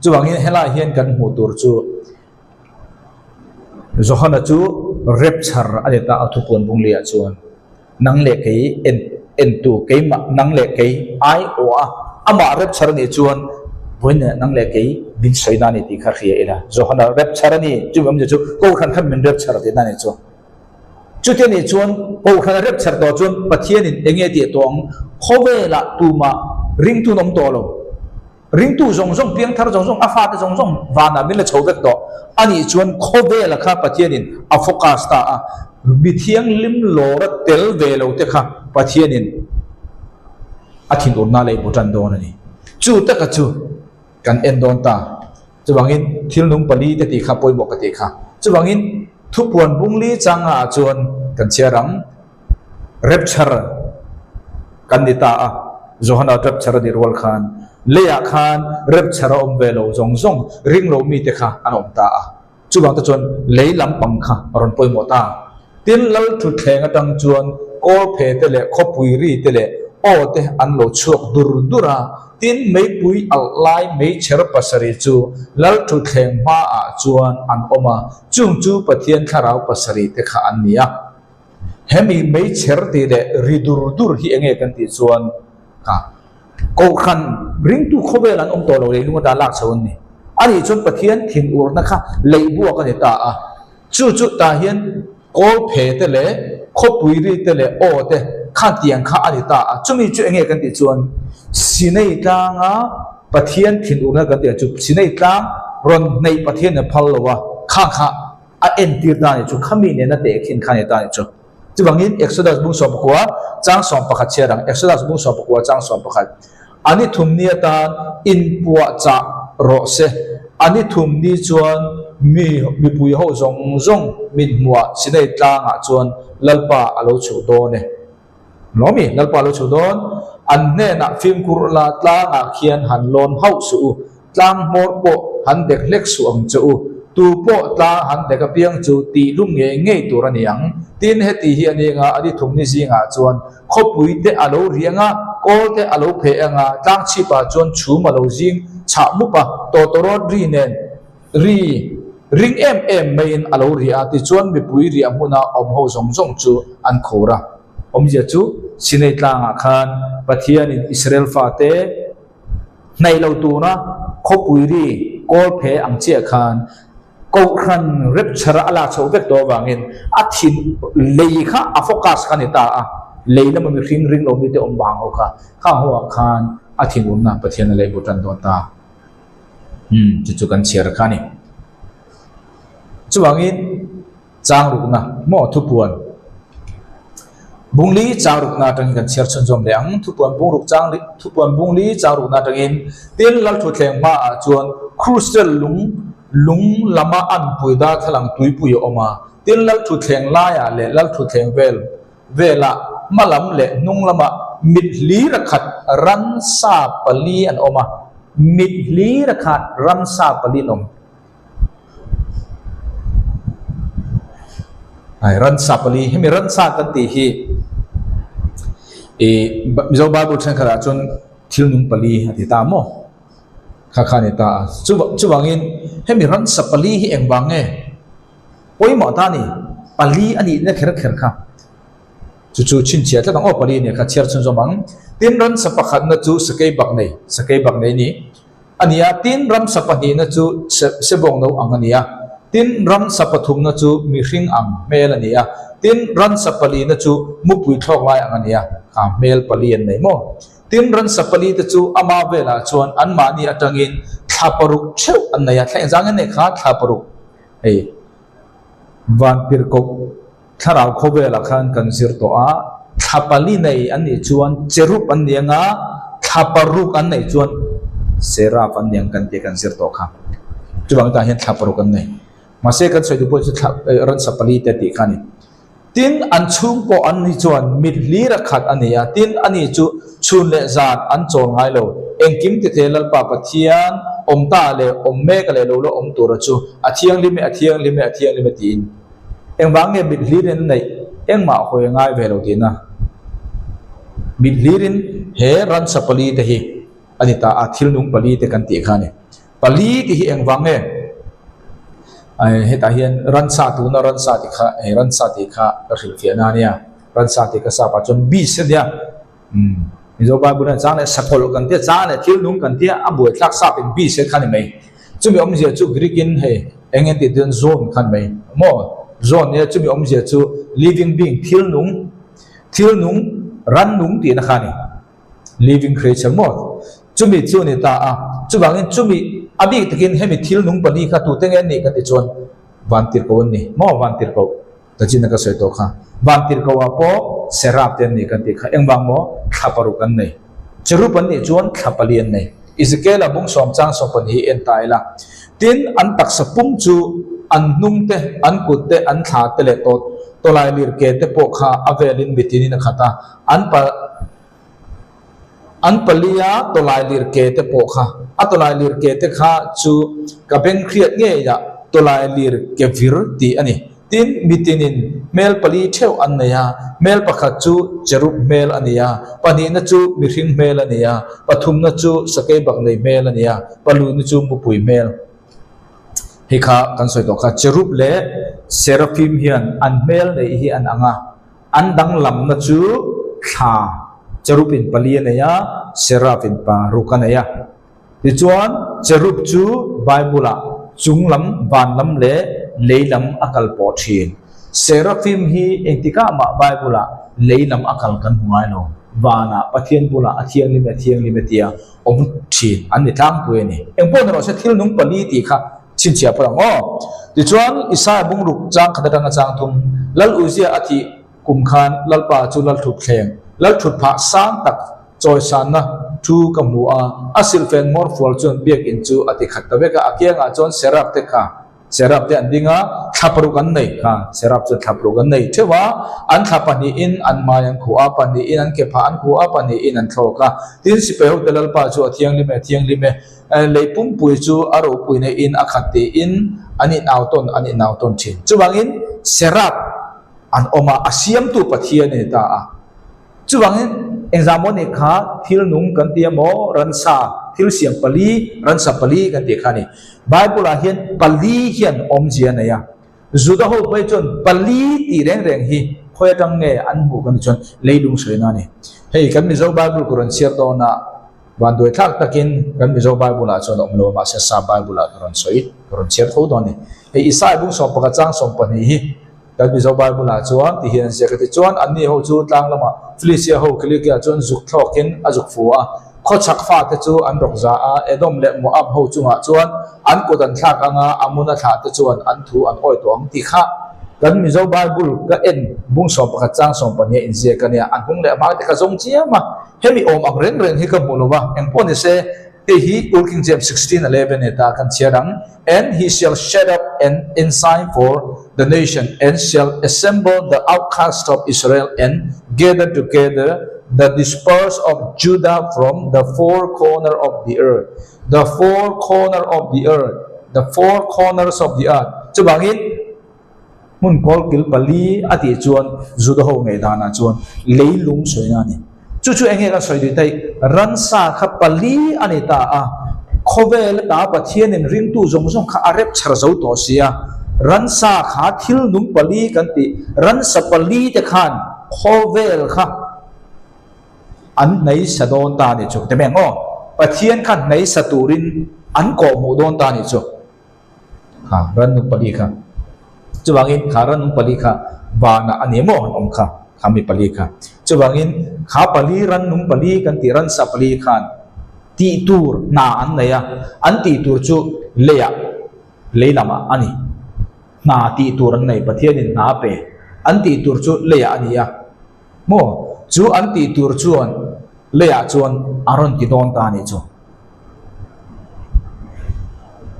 Chuvangin helaiah hian kan hmuh tur chu Johana chu rapture a ni ta a thupuan bungliah chuan nang leh kei en entu keimah nang leh kei ai awh a amah rapture a nih chuan vawiin nang leh kei min sawi na a ni tih kha hria ila Johana rapture a ni chumi awmzia chu Kohhran khan min rapture tihna a ni chu. Chuti anih chuan Kohhran a rep chher tawh chuan Pathianin eng nge tih tawh ang? Khawvelah tumah ringtu an awm tawh lo. Ringtu zawng zawng, piangthar zawng zawng, a fate zawng zawng vanah min la chho vek tawh. Anih chuan khawvela kha Pathianin a focus ta a, mi thianghlim lawra tel ve lo te kha Pathianin a thinurna lei bu tan dawn a ni. Chu taka chu kan en dawn ta. Chuvangin thil nung pali te tih kha pawimawh ka tih kha. Chuvangin thupuan bungli changa ah chuan kan chhiar ang. Rapture kan ni ta a, Johana rapture a nih rual khan leiah khan rapture a awm ve lo zawng zawng ring lo mite kha an awm ta a. Chuvang te chuan lei lampang kha a rawn pawimawh ta. Tin, lal thutthleng atang chuan kawlphe te leh khawpui ri te leh aw te an lo chhuak dur dur a. Tin, meipui alh lai meichher pasarih chu lal thutthleng hmaah chuan an awm a, chung chu Pathian thlarau pasarih te kha an ni a. Hemi meichher tih leh ri dur dur hi enge kan tih chuan kha Kohhran ringtu khawvel an awm tawh lo leilung ata lak chho an ni. A nih chuan Pathian thinurna kha leih buak a ni ta a. Chu chu tah hian kawlphe te leh khawpui ri te leh aw te khan tiang kha a ni ta a. Chumi chu enge kan tih chuan Sinai tlanga Pathian thinurna kan tih chu Sinai tlang rawn hneih Pathian a phal lo a, kha kha a entir ta a ni chu. Khami nena tehkhin kha a ni ta a ni chu. Chuvangin Exodus bung 14 chang 11 chhiar ang, Exodus bung 14 chang 11, A ni thum ni atan inpuahchah rawh se, a ni thum ni chuan mi mipui ho zawng zawng mit hmuhah Sinai tlangah chuan Lalpa a lo chhuh dawn e. Lawmi, Lalpa a lo chhuh dawn, an hnenah fimkhur la tlangah khian han lawn hauh suh u, Tlang hmawr pawh han dek hlek suh ang che u, tu pawh tlang han dek apiang chu tih lum ngei ngei tur a ni ang. Tin, heti hi a ni anga a ni thumni zingah chuan khawpui te a lo ri anga, kawl te a lo pheh anga, tlang chhipah chuan chhum a lo zing chhah mup a, tawtawrawt ri nen ri ring em em maiin a lo ri a, tichuan mipui riah hmuna awm ho zawng zawng chu an khur a. Awmzia chu Sinai tlangah khan Pathianin Israel fate, Hnaih lo tura khawpui ri kawl phe ang chiah khan Kohhran rapture a lak chhoh vek tawh avangin a thin lei kha a focus kha a ni ta a, lei lama mihring ring lo mite awm vang ho kha khang ho ah khan a thinurna Pathian a lei bu tan dawn ta. Umm chu chu kan chhiar kha a ni. Chuvangin. Chang rukna maw thupuan bungli chang rukna atangin kan chhiar chhunzawm leh ang. Thupuan bungruk chang thupuan bungli chang rukna atangin tin Lalthutthleng hmaah chuan Crustal lung lung lama anpui darthlalang tuipui a awm a. Tin Lalthutthleng laiah leh Lalthutthleng vel velah hma lam leh hnung lamah mit hlira khat ransa pali an awm a. Mit hlira khat ransa pali an awm. Ai ransa pali hemi ransa kan tih hi ih Mizo Bible thenkhatah chuan thil nung pali a ti ta maw kha kha a ni ta a chu chuvangin hemi ransa pali hi engvang nge pawimawh ta a ni pali a nihna kher kher kha chu chu chhinchhiah tlat ang aw pali a nia kha chhiar chhunzawm ang tin ransa pakhatna chu sakei bak nei sakei bak nei a ni. A ni a, tin ramsa pahnihna chu sebawng no ang a ni a, tin ramsa pathumna chu mihring ang hmel a ni a, tin ransa palina chu mupui thlawk lai ang a ni a, kha hmel pali an nei maw? Tin ransa palite chu ama velah chuan anmahni atangin thla paruk theuh an nei a, thla engzang nge nei kha thla paruk hei vantirhkoh Thlarau khawvelah khan kan zir tawh a, thla pali nei an nih chuan cherub an ni anga, thla paruk an neih chuan seraph an ni ang kan tih kan zir tawh kha. Chuvang tah hian thla paruk an nei. Mahse kan sawi duh pawh chu thla ransa pali te tih kha a ni. Tin, an chhung pawh an ni chuan mit hlir a khat a ni a, tin ani chu chhun leh zan an chawl ngai lo. Engkim tithe Lalpa Pathian awm ta leh awm mek leh lo la awm tura chu a thianghlim e, a thianghlim e, a thianghlim e tiin engvang nge mit hlirin an neih engmah hawi a ngai ve lo tihna. Mit hlirin he ransa pali te hi a ni ta a, thil nung pali te kan tih kha a ni. Pali tih hi engvang nge? Hetah hian ransa tuna ransa tih kha hei ransa tih kha ka hrilhfiahna a nia. Ransa tih ka sap ah chuan beast a nia. Mizo Bible hian chang leh sakawlh kan tia, chang leh thil nung kan tia, a buaithlak sap in beast kha ni mai. Chumi awmzia chu Greek in hei eng nge tih chuan zoon kha ni mai. Maw? Zoon nia chumi awmzia chu living being thil nung, thil nung, rannung tihna kha a ni. Living creature maw? Chumi chu a ni ta a. Chuvangin chumi a bik takin hemi thil nung pali kha tute nge an nih kan ti chuan Vantirhkoh an ni maw? Vantirhkoh ta chin a ka sawi tawh kha. Vantirhkoh ah pawh Seraph te an ni kan tih kha. Engvang maw? Thla paruk an nei. Cherub an nih chuan thla pali an nei. Ezekiel-a bung sawm chang sawm pahnih hi en ta ila. Tin, an taksa pum chu an hnung te, an kut te, an thla te leh tawt tawlailir ke te pawh kha a velin mitinin a khat a. An pa An palia tawlailir ke te pawh kha, a tawlailir ke te kha chu ka beng hriat ngeiah tawlailir ke vir tih a ni. Tin, mitinin hmel pali theuh an nei a, hmel pakhat chu cherub hmel a ni a, pahnihna chu mihring hmel a ni a, pathumna chu sakeibak nei hmel a ni a, paluina chu mupui hmel. Hei kha kan sawi tawh kha, cherub leh seraphim hian an hmel neih hi an ang a. An danglamna chu thla cherub-in pali a nei a, seraph-in paruk a nei a. Tichuan, cherub chu Bible-ah chung lam, van lam leh lei lam a kal pawh thin. Seraphim hi engtikah mah Bible-ah lei lam a kal kan hmu ngai lo. Vanah, Pathian bulah a thianghlim e, a thianghlim e tia awm thin an ni tlangpui a ni. Engpawh ni rawh se, thil nung pali tih kha Chhinchhiah pawh ang aw. Tichuan, Isaia bungruk chang khat atanga chang thum, Lal Uzia a thih kum khan Lalpa chu Lalthut thleng, Lalthut phah sang tak chawisanna thu ka hmu a, a silhfen hmawr fual chuan biakinn chu a ti khat ta vek a, a kiangah chuan Seraph te kha, Seraph te an ding a, thla paruk an nei kha, Seraph chuan thla paruk an nei theuh a, an thla pahnihin an hmai an khuh a, pahnihin an ke phah an khuh a, pahnihin an thlawk a. Tin, sipai hote Lalpa chu a thianghlim e, a thianghlim e. Lei pumpui chu a ropui neihin a khat tiin an inau tawn an inau tawn thin. Chuvangin Seraph an awm a, a siamtu Pathian a ni ta a. Chuvangin engzah maw nih kha thil nung kan ti emaw ransa thil siam pali, ransa pali kan tih kha a ni. Bible ah hian pali hian awmzia a nei a. Juda ho phei chuan pali tih reng reng hi khawi atang nge an hmuh kan tih chuan leilung sawina a ni. Hei kan Mizo Bible ka rawn chhiar dawn a. Vanduai thlak takin kan Mizo Bible-ah chuan a awm lo a, mahse Sap Bible-ah ka rawn sawi, ka rawn chhiar tho dawn a ni. Hei Isaiah bung 11 chang 12 hi kan Mizo Bible-ah chuan ti hian an ziak a, tichuan anni ho chu tlang lamah Filistia ho Kilikia chuan zuk thlawkin a zuk fu a, khawchhak fate chu an rawk za a, Edom leh Moab ho chungah chuan an kut an thlak anga Amona thlahte chuan an thu an awi tawh ang tih kha kan Mizo Bible ka en bung 11 chang 12 a inziak a nia, an hung leh hmang te kha zawng chiam a. Hemi awm ang reng reng hi ka hmu lo va, engpawh ni se, hei hi Old King James 16:11 heta kan chhiar ang, And he shall set up an ensign for the nation, and shall assemble the outcasts of Israel, and gather together the dispersed of Judah from the four corner of the earth. The four corner of the earth, the four corners of the earth. Chuvangin, Hmun kawl kil pali a tih chuan Juda ho ngaihdanah chuan leilung sawina a ni. Chu chu enge kan sawi duh daih? Ransa kha pali a ni ta a, khawvel ata Pathianin ringtu zawng zawng kha a rep chhar zo tawh si a. Ransa kha thil nung pali kan tih, ransa pali te khan khawvel kha an hnaisa dawn ta a nih chu. Ti mai ang aw, Pathian kha hnaisa turin an kawhhmuh dawn ta a nih chu. Kha rannung pali kha. Chuvangin kha rannung pali kha vanah a ni maw han awm kha, kha mi pali kha. Chuvangin kha pali rannung pali kan tih ransa pali khan tih tur hna an nei a, an tih tur chu leiah, lei lamah a ni. Hna tih tur an nei, Pathianin hna a pe. An tih tur chu leiah a ni a. Maw? Chu an tih tur chuan leiah chuan a rawn ti dawn ta a nih chu.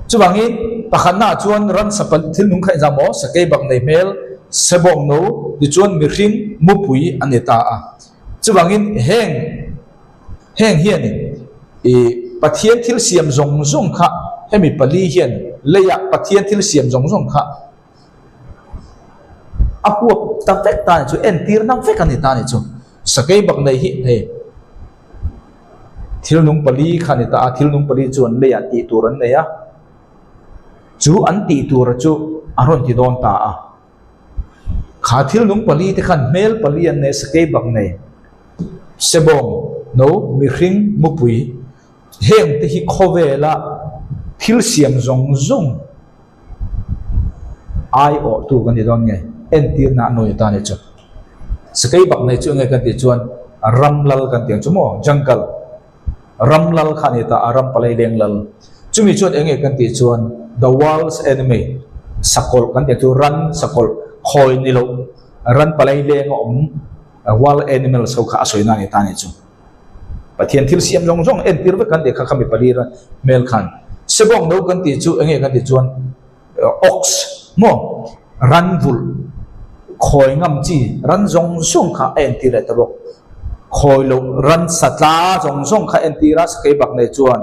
Chuvangin. pakhatnaah chuan ransa thil nung kha inzam maw? Sakei bak nei hmel, sebawng no, tichuan mihring mupui a ni ta a. Chuvangin heng heng hianin i Pathian thil siam zawng zawng kha hemi pali hian leiah Pathian thil siam zawng zawng kha a huap ta vek ta ni chu, entirna vek a ni ta ni chu. Sakei bak nei hi hei thil nung pali kha a ni ta a, thil nung pali chuan leiah tih tur an nei a, chu an tih tura chu a rawn ti dawn ta a. Kha thil nung pali te khan hmel pali an nei a, sakei bak nei, sebawng, no, mihring, mupui, heng te hi khawvela thil siam zawng zawng aiawhtu kan ti dawn nge entirna a nawi ta a ni chu. Sakei bak nei chu enge kan tih chuan ram lal kan tih ang chu maw jungle ram lal kha a ni ta a ram palai leng lal chumi chuan enge kan tih chuan the world's enemy sakawlh kan tih ang chu ran sakawlh khawi ni loh ran palai leng a awm wild animals ho kha a sawina a ni ta a ni chu. Pathian thil siam zawng zawng entir vek kan tih kha khami pali ra hmel khan sebawng no kan tih chu enge kan tih chuan ox maw ran vulh khawi ngam chi ran zawng zawng kha a entir leh ta bawk khawi loh ran satla zawng zawng kha entir a sakei bak nei chuan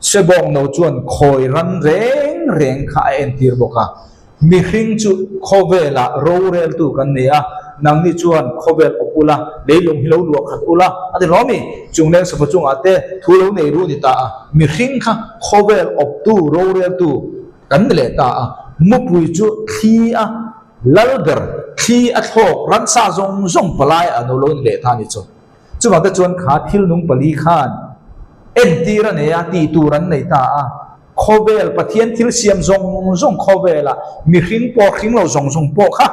sebawng no chuan khawi ran reng reng kha a entir bawk a. Mihring chu khawvelah roreltu kan ni a, nangni chuan khawvel awp ula, leilung hi lo luah khat ula, a ti hlawm i, chung leng safa chungah te thu lo nei ru ni ta a, mihring kha khawvel awptu roreltu kan ni leh ta a, mupui chu thli a lal ber, thli a thlawk ransa zawng zawng palai a no lo ni leh ta a ni chu. Chuvang te chuan kha thil nung pali khan entir a nei a, tih tur an nei ta a. Khawvel, Pathian thil siam zawng zawng khawvela mihring pawh hring lo zawng zawng pawh kha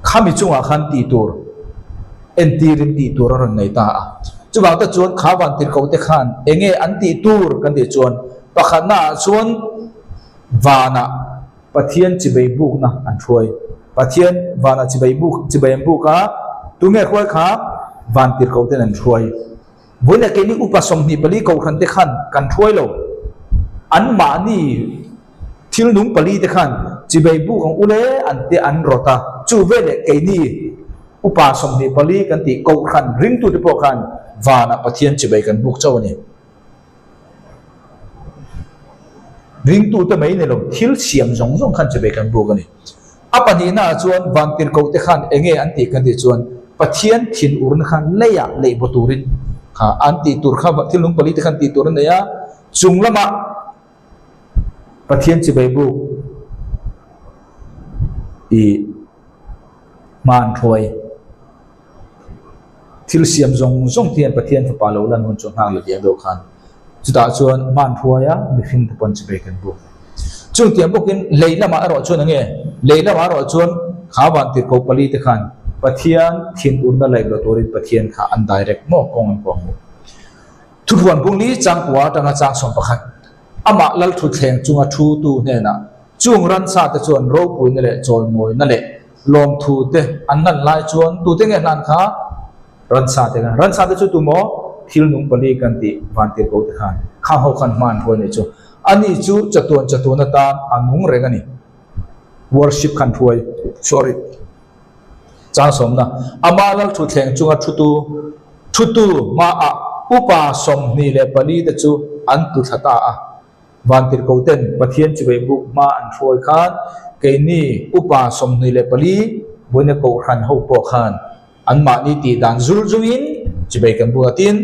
khami chungah khan tih tur entirin tih tur a rawn nei ta a. Chuvang te chuan kha vantirhkoh te khan enge an tih tur kan tih chuan pakhatnaah chuan vanah Pathian chibei bukna an hruai. Pathian vanah chibei buk chibei an buk a, tunge hruai kha vantirhkoh ten an hruai. Vawiin keini upa 24 kohhran te khan kan hruai lo. Anmahni thil nung pali te khan chibei buk ang ule an te an rawt a. Chu veleh keini upa 24 kan tih kohhran ringtute pawh khan vanah Pathian chibei kan buk chauh a ni. Ringtute mai ni lo, thil siam zawng zawng khan chibei kan buk a ni. A pahnihnaah chuan vantirhkohte khan eng nge an tih kan tih chuan Pathian thinurna khan leiah leih baw turin kha an tih tur kha thil nung palite khan tih tur an nei a, chung lamah Pathian chibai buk ih hma an hruai. Thil siam zawng zawng te hian Pathian fapa lo lan hun chu nghak leh diam deuh khan chutah chuan hman hruai a mihring te pawn chibai kan buk. Chung tiang bawkin lei lamah erawh chuan enge? Lei lamah erawh chuan kha vantirhkoh pali te khan Pathian thinurna laih lo turin Pathian kha an direct maw kawng an kawng hmuh. Thuhruan bung li changkua atanga chang 11 amah Lalthutthleng chunga thu tu hnenah chung ransa te chuan ropuina leh chawimawina leh Lawmthu te an hlan lai chuan tute nge hlan kha? Ransa te khan. Ransa te chu tumaw? Thil nung pali kan tih vantirhko te khan. Khang ho khan hma an hruai nei chu. Ani chu chatuan chatuan atan a nung reng a ni. Worship khan hruai. Sorry. Chang sawmna. Ama Lalthutthleng chunga thutu thutu hmaah upa 24 te chu an tuthla ta a. Vantirhkoh ten Pathian chibai buk hma an hruai khan keini upa 24 vawiina kohhran ho pawh khan anmahni tih dan zul zungin chibai kan buk a tin,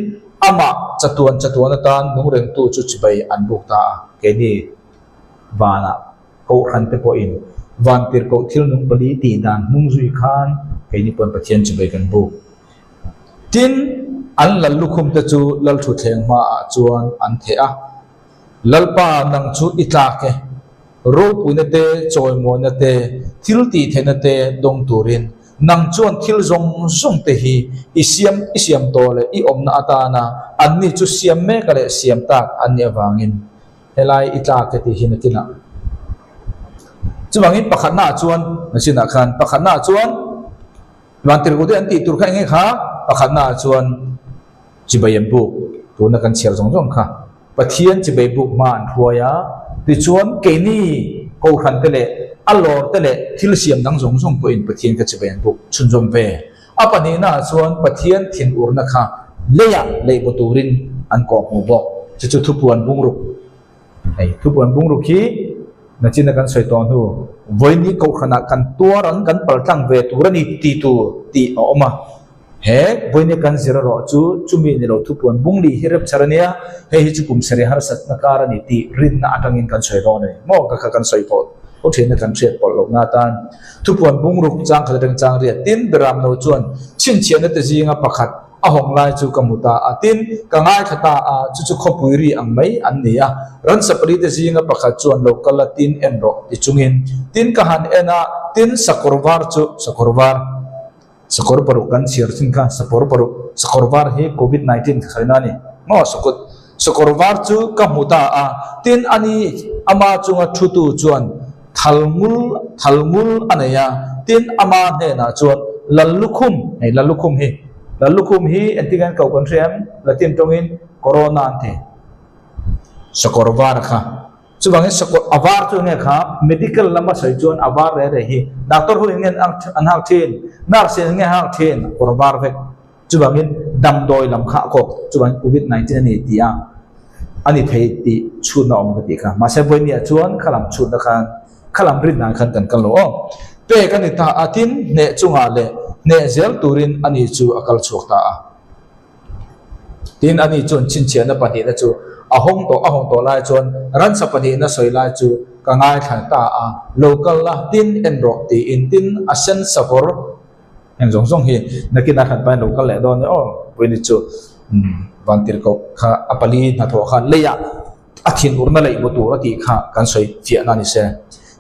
amah chatuan chatuan atan nung rengtu chu chibai an buk ta a, keini vanah kohhran te pawhin Vantirhkoh thil nung pali tih dan hnung zui khan keini pawn Pathian chibai kan buk. Tin, an lal lukhum te chu Lalthutthleng hmaah chuan an theh a, Lalpa, nang chu i tlak e, ropuina te, chawimawina te, thil tihtheihna te dawng turin nang chuan thil zawng zawng te hi i siam i siam tawh leh i awmna atana anni chu siam mek a leh siam tak an nih avangin helai i tlak e tih hi nakinah chuvangin pakhatnaah chuan nachinah khan pakhatnaah chuan Vantirhkoh te an tih tur kha enge kha? Pakhatnaah chuan chibai an buk, tuna kan chhiar zawng zawng kha Pathian chibai buk hma an hruai a. Tichuan, keini Kohhrante leh a lawrte leh thil siam dang zawng zawng pawhin Pathian kha chibai an buk chhunzawm ve. A pahnihnaah chuan Pathian thinurna kha leiah leihbaw turin an kawhhmuh bawk. Chu chu thupuan bungruk Hei thupuan bungruk hi nachina kan sawi tawh hnu, vawiini kohhranah kan tuar ang, kan paltlang ve tur a ni ti tur tih a awm a. He vawiini kan zir erawh chu chumi ni lo thupuan bungli hi rapture a nia, hei hi chu kum sarih harsatna kar a ni tih rinna atangin kan sawi dawn a ni. Maw ka kha kan sawi tawh aw thinna kan hriat pawlh lohna atan thupuan bungruk changkhat atang chang riat tin Beramno chuan chhinchhiahna te zinga pakhat A hawng lai chu ka hmu ta a, tin, ka ngaithla ta a, chu chu khawpui ri ang mai an ni a. Ransa palite zinga pakhat chuan lo kal a, tin, en rawh, ti chungin. Tin, ka han en a, tin, sakawr var chu, sakawr var, sakawr paruk kan chhiar thin kha, sakawr paruk, sakawr var hi covid 19 ka sawi na a ni maw, sakut, sakawr var chu ka hmu ta a, tin, ani, ama chunga thutu chuan thal ngul, thal ngul a nei a, tin ama hnenah chuan Lallukhum, hei Lallukhum hi, Lallukhum hi engtin nge an koh kan hria em? Latin tawngin Corona an ti, sakawr var kha. Chuvangin sakawr a var chu enge kha medical lama sawi chuan a var reh reh hi doctor ho in nge an hak thin, nurse in nge hak thin, kawr var vek. Chuvangin damdawi lam kha a kawk, chuvangin covid 19 a ni tih a a ni thei tih chhutna awm ka tih kha. Mahse vawinia chuan kha lam chhutna khan kha lam rin dan khan kan kal lo aw. Pek a ni ta a, tin hneh chungah leh hneh zel turin ani chu a kal chhuak ta a. Tin ani chuan chhinchhiahna pahnihna chu a hawng tawh a hawng tawh lai chuan ransa pahnihna sawi lai chu ka ngaithla ta a, lo kal la tin en rawh tiin tin a sen savawr Heng zawng zawng hi nakin a hran pahin lo kal leh dawn e aw Puini chu Vantirhkoh kha a pali hnathawh kha leiah a thinurna leih bu tur a tih kha kan sawi fiahna a ni se.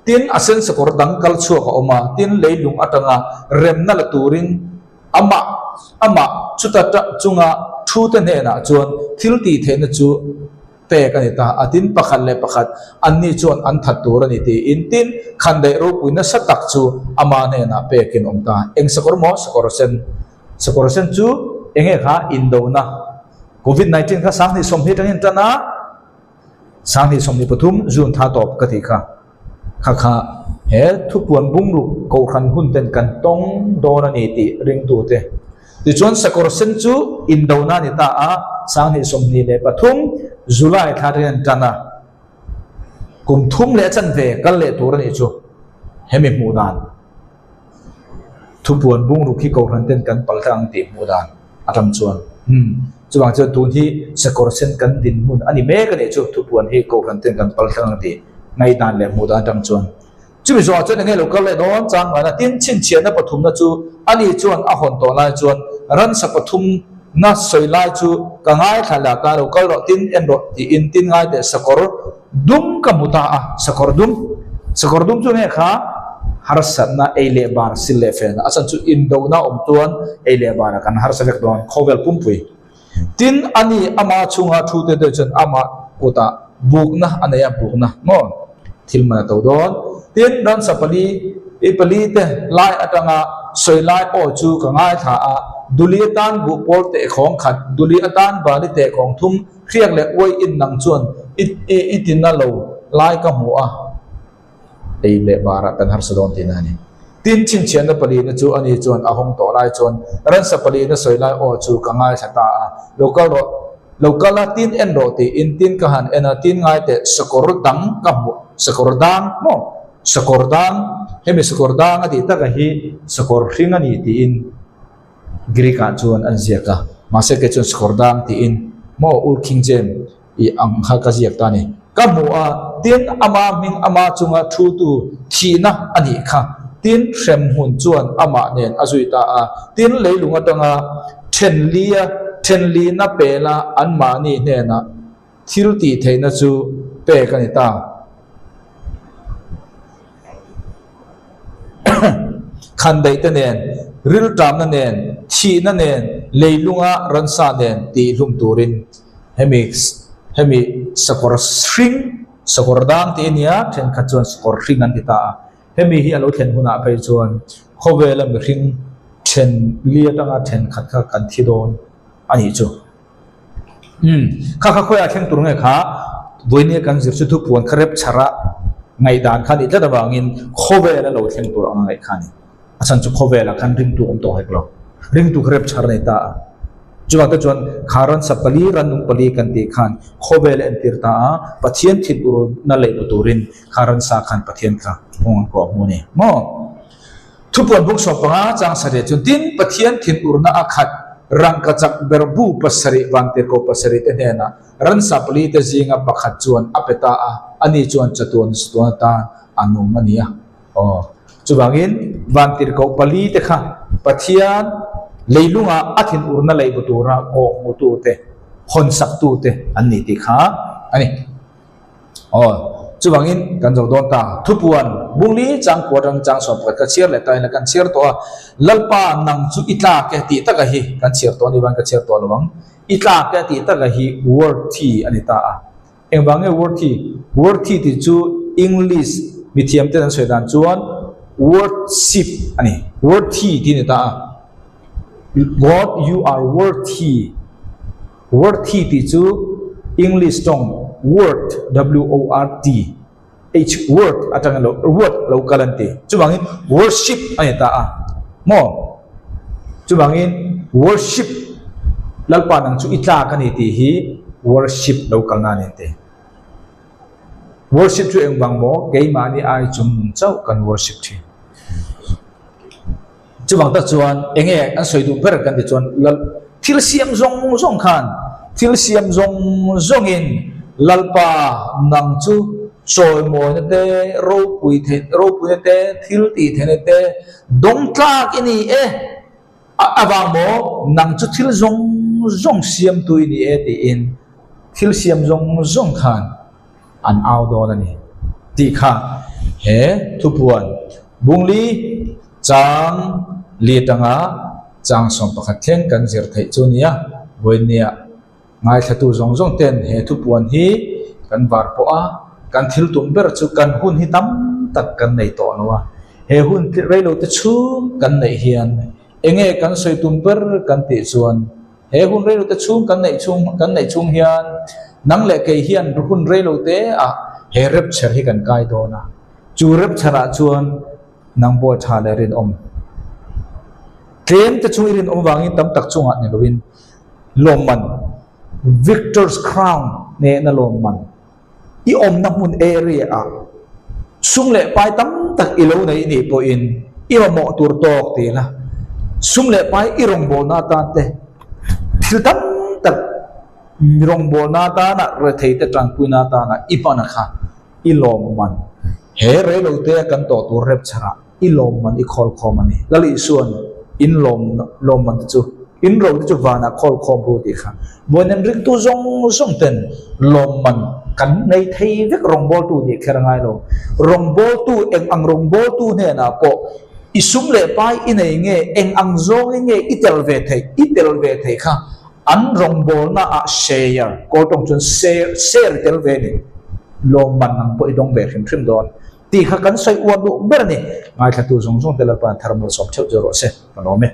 Tin, a sensakawr dang kal chhuak a awm a, tin leilung atanga remna la turin amah amah chuta chunga thute hnenah chuan thil tih theihna chu pek a ni ta a, tin pakhat leh pakhat anni chuan an that tur a ni tiin tin khandaih ropui nasa tak chu ama hnenah pekin awm ta. Eng sakawr maw? Sakawr sen. Sakawr sen chu eng nge kha? Indona. Covid 19 kha 2020 atangin tan a, 2023 June tha tawp ka tih kha. Kha kha he thupuan bungruk kohhran hun ten kan tawng dawn a ni tih ringtute. Tichuan sakawr sen chu indona a ni ta a, 2023 July thla atangin an tan a, kum thum leh a chanve kal leh tur a nih chu hemi hmuh dan. Thupuan bungruk hi kohhran ten kan pal tlang ang tih hmuh dan atang chuan umm chuvang chuan tun hi sakawr sen kan dinhmun a ni mek a nih chu thupuan hi kohhran ten kan pal tlang ang tih ngaihdan leh hmuh dan atang chuan chumi zawhah chuan enge lo kal leh dawn chang ngan a tin chhinchhiahna pathumna chu ani chuan a hawn tawh lai chuan ransa pathum na sawi lai chu ka ngaithla leh ta lo kal rawh tin en rawh tiin tin ngai teh sakawr Dum ka hmu ta a, sakawr dum. Sakawr dum chu nge kha harsatna ei leh bar sil leh felna a chan chu indona awm chuan ei leh barah kan harsa vek dawn khawvel pumpui. Tin, ani ama chhunga thu te te chuan ama kutah bukna a nei a, bukna maw thil man a to dawn. Tin, ransa pali i pali te lai atanga sawi lai aw chu ka ngaithla a, duli atan buhpawl tehkhawng khat, duli atan bali tehkhawng thum, Hriak leh uai in nang chuan i i tina lo lai ka hmu a, ei leh barah kan harsa dawn tihna a ni. Tin, chhinchhiahna palina chu ani chuan a hawng tawh lai chuan ransa palina sawi lai aw chu ka ngaithla ta a, lo kal rawh, lo kal a, tin en rawh tiin tin ka han en a, tin ngai teh sakawr dang ka hmu, sakawr dang maw? Sakawr dang, hemi sakawr dang a tih taka hi sakawr hring a ni tiin Greek ah chuan an ziak a, mahse kei chuan sakawr dang tiin maw Old King James i ang kha ka ziak ta a ni. Ka hmu a, tin ama hming ama chunga thutu thihna a nih kha, tin hremhmun chuan amah nen a zui ta a, tin leilung atanga thenlia thenlina pela anmahni hnenah Thil tih theihna chu pek a ni ta. Khandaih te nen, rilṭamna nen, thihna nen, leilunga ransa nen tih hlum turin hemi hemi sakawr hring, sakawr dang tih a nia, thenkhat chuan sakawr hring an ti ta a. Hemi hi a lo thlen hunah phei chuan khawvela mihring then li atanga thenkhat kha kan thi dawn a nih chu. Umm, kha kha khawiah thleng tur nge kha? Vawinia kan zir chu thupuan kha rep chhar a ngaihdan kha a nih tlat avangin khawvela lo thleng tur anga ngaih kha a ni. A chhan chu khawvelah khan ringtu awm tawh hek lo. Ringtu kha rep chhar a ni ta a. Chuvang te chuan kha ransa pali, rannung pali kan tih khan khawvel a entir ta a, Pathian thinurna leh bu turin kha ransa khan Pathian kha kawng an kawh hmu a ni maw? Thupuan bung 15 chang sarih chuan tin Pathian thinurna a khat rangkachak ber bu pasarih vantirhkoh pasarih te hnenah ransa pali te zinga pakhat chuan a pe ta a, ani chuan chatuan chatuan atan a nung a ni a. Aw, chuvangin vantirhkoh pali te kha Pathian leilunga a thinurna lei bu tura kawh hmutu te, hawnsak tu te an ni tih kha a ni. Aw, chuvangin kan zo dawn ta. Thupuan, Bungli chang kua atang chang 11 ka chhiar leh ta ila kan chhiar tawh a, Lalpa nang chu i tlak e tih taka hi kan chhiar tawh a ni vang ka chhiar tawh lo ang. I tlak e tih taka hi worthy a ni ta a. Engvang nge worthy? Worthy tih chu English mithiam ten an sawi dan chuan worship a ni. Worthy tih a ni ta a. God you are worthy. Worthy tih chu English tawng worth, W-O-R-T, H, worth atangin lo, worth lo kal an ti. Chuvangin worship a ni ta a. Maw? Chuvangin worship, Lalpa nang chu i tlak a ni tih hi worship lo kalna a ni an ti. Worship chu engvang maw? Keimahni ai chung nung chauh kan worship thin. Chuvang tak chuan eng nge an sawi duh ber kan ti chuan Lal thil siam zawng zawng khan thil siam zawng zawngin Lalpa nang chu chawimawina te, ropui theih ropuina te, thil tih theihna te dawng tlak i ni e. A avang maw nang chu thil zawng zawng siamtu i ni e tiin thil siam zawng zawng khan an au dawn a ni tih kha he thupuan Bungli chang li atanga chang 11 thleng kan zir theih chu nia. Vawinia ngaithlatu zawng zawng ten he thupuan hi kan var pawh a, kan thil tum ber chu kan hun hi tam tak kan nei tawh lo a, he hun reilo te chhung kan neih hian enge kan sawi tum ber kan tih chuan He hun reilote chhung kan neih chhung kan neih chhung hian nang leh kei hian hun reilote ah he rapture hi kan kai dawn a, chu rapture ah chuan nang pawh tha leh rinawm tlem te chung i rinawm vangin tam tak chungah ni loin lawmman Victor's Crown nena lawmman I awmna hmun area ah sum leh pai tam tak i lo nei nih pawhin i mamawh tur tawk ti la, sum leh pai i rawngbawlna atan te thil tam tak rawngbawlna atana rethei te tanpuina atana i hman a kha i lawmman he reilote a kan tawh tur rep chharah I lawmman i khawlkhawm a ni. Lal Isua'n in lawm lawmman te chu in ro te chu vanah khawlkhawm ru tih kha vawiin ringtu zawng zawng ten lawmman kan nei thei vek rawngbawltu nih kher a ngai lo. Rawngbawltu eng ang rawngbawltu hnenah pawh i sum leh pai i nei nge eng ang zawngin nge i tel ve theih i tel ve theih kha an rawngbawlna ah share kawl tawng chuan share share i tel ve a ni. Lawmman ang pawh i dawng ve hrim hrim dawn. Tih kha kan sawi uar duh ber a ni. Ngaithlatu zawng zawng te Lalpa'n thar malsawm theuh chu rawh se. Ka lawm e.